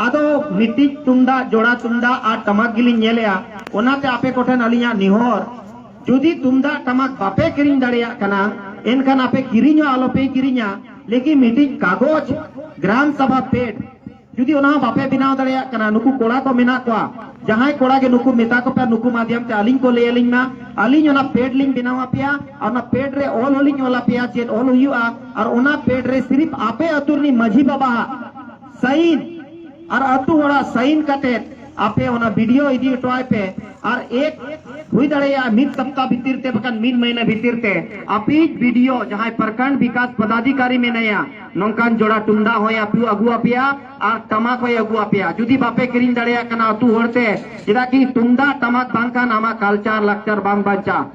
ᱟᱫᱚ ᱢᱤᱫᱴᱤᱡ ᱛᱩᱢᱫᱟᱜ, ᱡᱚᱲᱟ ᱛᱩᱢᱫᱟᱜ ᱟᱨ ᱴᱟᱢᱟᱠ ᱜᱮᱞᱤᱧ ᱧᱮᱞᱮᱜᱼᱟ᱾ ᱚᱱᱟᱛᱮ ᱟᱯᱮ ᱠᱚᱴᱷᱮᱱ ᱟᱹᱞᱤᱧᱟᱜ ᱱᱮᱦᱚᱨ, ᱡᱩᱫᱤ ᱛᱩᱢᱫᱟᱜ ᱴᱟᱢᱟᱠ ᱵᱟᱯᱮ ᱠᱤᱨᱤᱧ ᱫᱟᱲᱮᱭᱟᱜ ᱠᱟᱱᱟ, ᱮᱱᱠᱷᱟᱱ ᱟᱯᱮ ᱠᱤᱨᱤᱧ ᱦᱚᱸ ᱟᱞᱚᱯᱮ ᱠᱤᱨᱤᱧᱟ, ᱞᱮᱠᱤᱱ ᱢᱤᱫᱴᱤᱡ ᱠᱟᱜᱚᱡᱽ ᱜᱨᱟᱢ ᱥᱟᱵᱷᱟ ᱯᱮᱰ ᱡᱩᱫᱤ ᱚᱱᱟ ᱦᱚᱸ ᱵᱟᱯᱮ ᱵᱮᱱᱟᱣ ᱫᱟᱲᱮᱭᱟᱜ ᱠᱟᱱᱟ, ᱱᱩᱠᱩ ᱠᱚᱲᱟ ᱠᱚ ᱢᱮᱱᱟᱜ ᱠᱚᱣᱟ, ᱡᱟᱦᱟᱸᱭ ᱠᱚᱲᱟ ᱜᱮ ᱱᱩᱠᱩ ᱢᱮᱛᱟ ᱠᱚᱯᱮ, ᱱᱩᱠᱩ ᱢᱟᱫᱷᱭᱚᱢ ᱛᱮ ᱟᱹᱞᱤᱧ ᱠᱚ ᱞᱟᱹᱭ ᱟᱹᱞᱤᱧ ᱢᱟ, ᱟᱹᱞᱤᱧ ᱚᱱᱟ ᱯᱮᱰ ᱞᱤᱧ ᱵᱮᱱᱟᱣ ᱟᱯᱮᱭᱟ, ᱟᱨ ᱚᱱᱟ ᱯᱮᱰ ᱨᱮ ᱚᱞ ᱦᱚᱸᱞᱤᱧ ᱚᱞ ᱟᱯᱮᱭᱟ ᱪᱮᱫ ᱚᱞ ᱦᱩᱭᱩᱜᱼᱟ, ᱟᱨ ᱚᱱᱟ ᱯᱮᱰ ᱨᱮ ᱥᱤᱨᱤᱯ ᱟᱯᱮ ᱟᱹᱛᱩ ᱨᱤᱱᱤᱡ ᱢᱟᱹᱡᱷᱤ ᱵᱟᱵᱟᱣᱟᱜ ᱥᱟᱭᱤᱱ ᱟᱨ ᱟᱹᱛᱩ ᱦᱚᱲᱟᱜ ᱥᱟᱭᱤᱱ ᱠᱟᱛᱮ ᱟᱯᱮ ᱚᱱᱟ ᱵᱤ ᱰᱤ ᱳ ᱤᱫᱤ ᱦᱚᱴᱚ ᱟᱭ ᱯᱮ᱾ ᱟᱨ ᱮᱠ ᱦᱩᱭ ᱫᱟᱲᱮᱭᱟᱜᱼᱟ ᱢᱤᱫ ᱥᱟᱯᱛᱟ ᱵᱷᱤᱛᱤᱨ ᱛᱮ ᱵᱟᱠᱷᱟᱱ ᱢᱤᱫ ᱢᱟᱹᱦᱱᱟᱹ ᱵᱷᱤᱛᱤᱨ ᱛᱮ ᱟᱯᱮᱭᱤᱡ ᱵᱤᱰᱤᱳ ᱡᱟᱦᱟᱸᱭ ᱯᱨᱚᱠᱷᱚᱸᱰ ᱵᱤᱠᱟᱥ ᱯᱚᱫᱟᱫᱷᱤᱠᱟᱨᱤ ᱢᱮᱱᱟᱭᱟ, ᱱᱚᱝᱠᱟᱱ ᱡᱚᱲᱟ ᱛᱩᱢᱫᱟᱜ ᱦᱚᱸᱭ ᱟᱯᱮ ᱟᱹᱜᱩ ᱟᱯᱮᱭᱟ ᱟᱨ ᱴᱟᱢᱟᱠ ᱦᱚᱸᱭ ᱟᱹᱜᱩ ᱟᱯᱮᱭᱟ᱾ ᱡᱩᱫᱤ ᱵᱟᱯᱮ ᱠᱤᱨᱤᱧ ᱫᱟᱲᱮᱭᱟᱜ ᱠᱟᱱᱟ ᱟᱹᱛᱩ ᱦᱚᱲ ᱛᱮ, ᱪᱮᱫᱟᱜ ᱠᱤ ᱛᱩᱢᱫᱟᱜ ᱴᱟᱢᱟᱠ ᱵᱟᱝᱠᱷᱟᱱ ᱟᱢᱟᱜ ᱠᱟᱞᱪᱟᱨ ᱞᱟᱠᱪᱟᱨ ᱵᱟᱝ ᱵᱟᱧᱪᱟᱜᱼᱟ᱾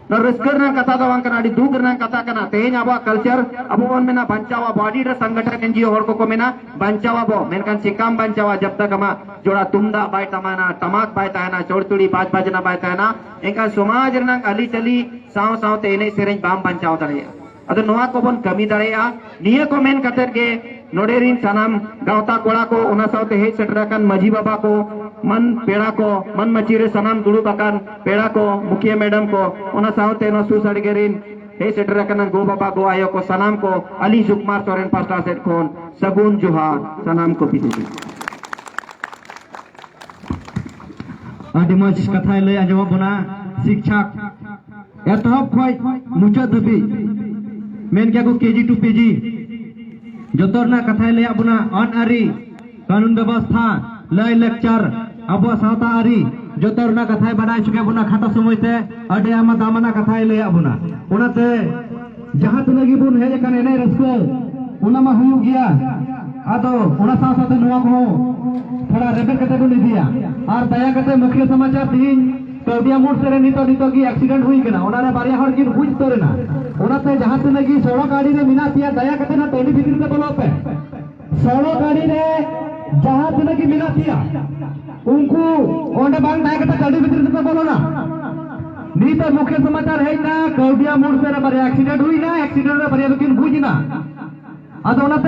ᱱᱚᱣᱟ ᱨᱟᱹᱥᱠᱟᱹ ᱨᱮᱱᱟᱜ ᱠᱟᱛᱷᱟ ᱫᱚ ᱵᱟᱝ ᱠᱟᱱᱟ, ᱟᱹᱰᱤ ᱫᱩᱠ ᱨᱮᱱᱟᱜ ᱠᱟᱛᱷᱟ ᱠᱟᱱᱟ᱾ ᱛᱮᱦᱮᱧ ᱟᱵᱚᱣᱟᱜ ᱠᱟᱞᱪᱟᱨ ᱟᱵᱚ ᱵᱚᱱ ᱢᱮᱱᱟ ᱵᱟᱧᱪᱟᱣ ᱟᱵᱚ, ᱟᱹᱰᱤ ᱰᱷᱮᱨ ᱥᱚᱝᱜᱚᱴᱷᱚᱱ ᱮᱱᱡᱤᱳ ᱦᱚᱲ ᱠᱚᱠᱚ ᱢᱮᱱᱟ ᱵᱟᱧᱪᱟᱣ ᱟᱵᱚ, ᱢᱮᱱᱠᱷᱟᱱ ᱪᱮᱠᱟᱢ ᱵᱟᱧᱪᱟᱣᱟ ᱡᱟᱵ ᱛᱟᱠ ᱟᱢᱟᱜ ᱡᱚᱲᱟ ᱛᱩᱢᱫᱟᱜ ᱵᱟᱭ ᱛᱟᱦᱮᱱᱟ, ᱴᱟᱢᱟᱠ ᱵᱟᱭ ᱛᱟᱦᱮᱱᱟ, ᱪᱚᱲᱪᱩᱲᱤ ᱵᱟᱡ ᱵᱟᱡᱱᱟ ᱵᱟᱭ ᱛᱟᱦᱮᱱᱟ, ᱮᱱᱠᱷᱟᱱ ᱥᱚᱢᱟᱡᱽ ᱨᱮᱱᱟᱜ ᱟᱹᱨᱤᱪᱟᱹᱞᱤ ᱥᱟᱶ ᱥᱟᱶᱛᱮ ᱮᱱᱮᱡ ᱥᱮᱨᱮᱧ ᱵᱟᱢ ᱵᱟᱧᱪᱟᱣ ᱫᱟᱲᱮᱭᱟᱜᱼᱟ᱾ ᱟᱫᱚ ᱱᱚᱣᱟ ᱠᱚᱵᱚᱱ ᱠᱟᱹᱢᱤ ᱫᱟᱲᱮᱭᱟᱜᱼᱟ᱾ ᱱᱤᱭᱟᱹ ᱠᱚ ᱢᱮᱱ ᱠᱟᱛᱮᱫ ᱜᱮ ᱱᱚᱰᱮ ᱨᱤᱱ ᱥᱟᱱᱟᱢ ᱜᱟᱶᱛᱟ ᱠᱚᱲᱟ ᱠᱚ, ᱚᱱᱟ ᱥᱟᱶᱛᱮ ᱦᱮᱡ ᱥᱮᱴᱮᱨ ᱟᱠᱟᱱ ᱢᱟᱹᱡᱷᱤ ᱵᱟᱵᱟ ᱠᱚ, ᱢᱟᱹᱱ ᱯᱮᱲᱟ ᱠᱚ, ᱢᱟᱹᱱ ᱢᱟᱹᱪᱤ ᱨᱮ ᱥᱟᱱᱟᱢ ᱫᱩᱲᱩᱵ ᱟᱠᱟᱱ ᱯᱮᱲᱟ ᱠᱚ, ᱢᱩᱠᱷᱤᱭᱟᱹ ᱢᱮᱰᱟᱢ ᱠᱚ, ᱚᱱᱟ ᱥᱟᱶᱛᱮ ᱱᱚᱣᱟ ᱥᱩᱥᱟᱹᱲᱜᱮ ᱨᱤᱱ ᱦᱮᱡ ᱥᱮᱴᱮᱨ ᱟᱠᱟᱱ ᱜᱚ ᱵᱟᱵᱟ ᱜᱚ ᱟᱭᱳ ᱠᱚ, ᱥᱟᱱᱟᱢ ᱠᱚ ᱟᱹᱞᱤᱧ ᱥᱩᱠᱩᱢᱟᱨ ᱥᱚᱨᱮᱱ ᱯᱟᱦᱴᱟ ᱥᱮᱫ ᱠᱷᱚᱱ ᱥᱟᱹᱜᱩᱱ ᱡᱚᱦᱟᱨ ᱥᱟᱱᱟᱢ ᱠᱚ ᱵᱤᱫᱟᱹᱭ᱾ ᱟᱹᱰᱤ ᱢᱚᱡᱽ ᱠᱟᱛᱷᱟᱭ ᱞᱟᱹᱭ ᱟᱸᱡᱚᱢᱟᱫ ᱵᱚᱱᱟ ᱥᱤᱠᱪᱷᱟᱠ, ᱮᱛᱚᱦᱚᱵ ᱠᱷᱚᱱ ᱢᱩᱪᱟᱹᱫ ᱫᱷᱟᱹᱵᱤᱡ, ᱢᱮᱱ ᱜᱮᱭᱟ ᱠᱚ ᱠᱮᱡᱤ ᱴᱩ ᱯᱤᱡᱤ, ᱡᱚᱛᱚ ᱨᱮᱱᱟᱜ ᱠᱟᱛᱷᱟᱭ ᱞᱟᱹᱭᱟᱫ ᱵᱚᱱᱟ᱾ ᱟᱹᱱ ᱟᱹᱨᱤ, ᱠᱟᱹᱱᱩᱱ ᱵᱮᱵᱚᱥᱛᱷᱟ, ᱞᱟᱹᱭ ᱞᱟᱠᱪᱟᱨ, ᱟᱵᱚᱣᱟᱜ ᱥᱟᱶᱛᱟ ᱟᱹᱨᱤ, ᱡᱚᱛᱚ ᱨᱮᱱᱟᱜ ᱠᱟᱛᱷᱟᱭ ᱵᱟᱰᱟᱭ ᱦᱚᱪᱚ ᱠᱮᱫ ᱵᱚᱱᱟ᱾ ᱠᱷᱟᱴᱚ ᱥᱚᱢᱚᱭ ᱛᱮ ᱟᱹᱰᱤ ᱟᱭᱢᱟ ᱫᱟᱢᱟᱱᱟᱜ ᱠᱟᱛᱷᱟᱭ ᱞᱟᱹᱭᱟᱫ ᱵᱚᱱᱟ᱾ ᱚᱱᱟᱛᱮ ᱡᱟᱦᱟᱸ ᱛᱤᱱᱟᱹᱜ ᱜᱮᱵᱚᱱ ᱦᱮᱡ ᱟᱠᱟᱱ ᱮᱱᱮᱡ ᱨᱟᱹᱥᱠᱟᱹ, ᱚᱱᱟ ᱢᱟ ᱦᱩᱭᱩᱜ ᱜᱮᱭᱟ᱾ ᱟᱫᱚ ᱚᱱᱟ ᱥᱟᱶ ᱥᱟᱶᱛᱮ ᱱᱚᱣᱟ ᱠᱚᱦᱚᱸ ᱛᱷᱚᱲᱟ ᱨᱮᱵᱮᱫ ᱠᱟᱛᱮ ᱵᱚᱱ ᱤᱫᱤᱭᱟ᱾ ᱟᱨ ᱫᱟᱭᱟ ᱠᱟᱛᱮ ᱢᱩᱠᱷᱤᱭᱟᱹ ᱥᱚᱢᱟᱪᱟᱨ ᱛᱮᱦᱮᱧ ᱠᱟᱹᱣᱰᱤᱭᱟ ᱢᱳᱲ ᱥᱮᱫ ᱨᱮ ᱱᱤᱛᱚᱜ, ᱱᱤᱛᱚᱜ ᱜᱮ ᱮᱠᱥᱤᱰᱮᱱᱴ ᱦᱩᱭ ᱠᱟᱱᱟ, ᱚᱱᱟ ᱨᱮ ᱵᱟᱨᱭᱟ ᱦᱚᱲ ᱠᱤᱱ ᱜᱩᱡ ᱩᱛᱟᱹᱨ ᱮᱱᱟ᱾ ᱚᱱᱟᱛᱮ ᱡᱟᱦᱟᱸ ᱛᱤᱱᱟᱹᱜ ᱜᱮ ᱥᱚᱲᱚᱠ ᱟᱲᱮ ᱨᱮ ᱢᱮᱱᱟᱜ ᱯᱮᱭᱟ, ᱫᱟᱭᱟ ᱠᱟᱛᱮ ᱱᱚᱣᱟ ᱴᱟᱺᱰᱤ ᱵᱷᱤᱛᱤᱨ ᱛᱮ ᱵᱚᱞᱚᱜ ᱯᱮ᱾ ᱥᱚᱲᱚᱠ ᱟᱲᱮ ᱨᱮ ᱡᱟᱦᱟᱸ ᱛᱤᱱᱟᱹᱜ ᱜᱮ ᱢᱮᱱᱟᱜ ᱯᱮᱭᱟ, ᱩᱱᱠᱩ ᱚᱸᱰᱮ ᱵᱟᱝ ᱛᱟᱦᱮᱸ ᱠᱟᱛᱮ ᱴᱟᱺᱰᱤ ᱵᱷᱤᱛᱤᱨ ᱛᱮᱯᱮ ᱵᱚᱞᱚᱱᱟ᱾ ᱱᱤᱛᱚᱜ ᱢᱩᱠᱷᱤᱭᱟᱹ ᱥᱚᱢᱟᱪᱟᱨ ᱦᱮᱡ ᱮᱱᱟ, ᱠᱟᱹᱣᱰᱤᱭᱟ ᱢᱳᱲ ᱥᱮᱫ ᱨᱮ ᱵᱟᱨᱭᱟ ᱮᱠᱥᱤᱰᱮᱱᱴ ᱦᱩᱭᱱᱟ, ᱮᱠᱥᱤᱰᱮᱱᱴ ᱨᱮ ᱵᱟᱨᱭᱟ ᱫᱚᱠᱤᱱ ᱜᱩᱡ ᱮᱱᱟ᱾ ᱟᱫᱚ ᱚᱱᱟᱛᱮ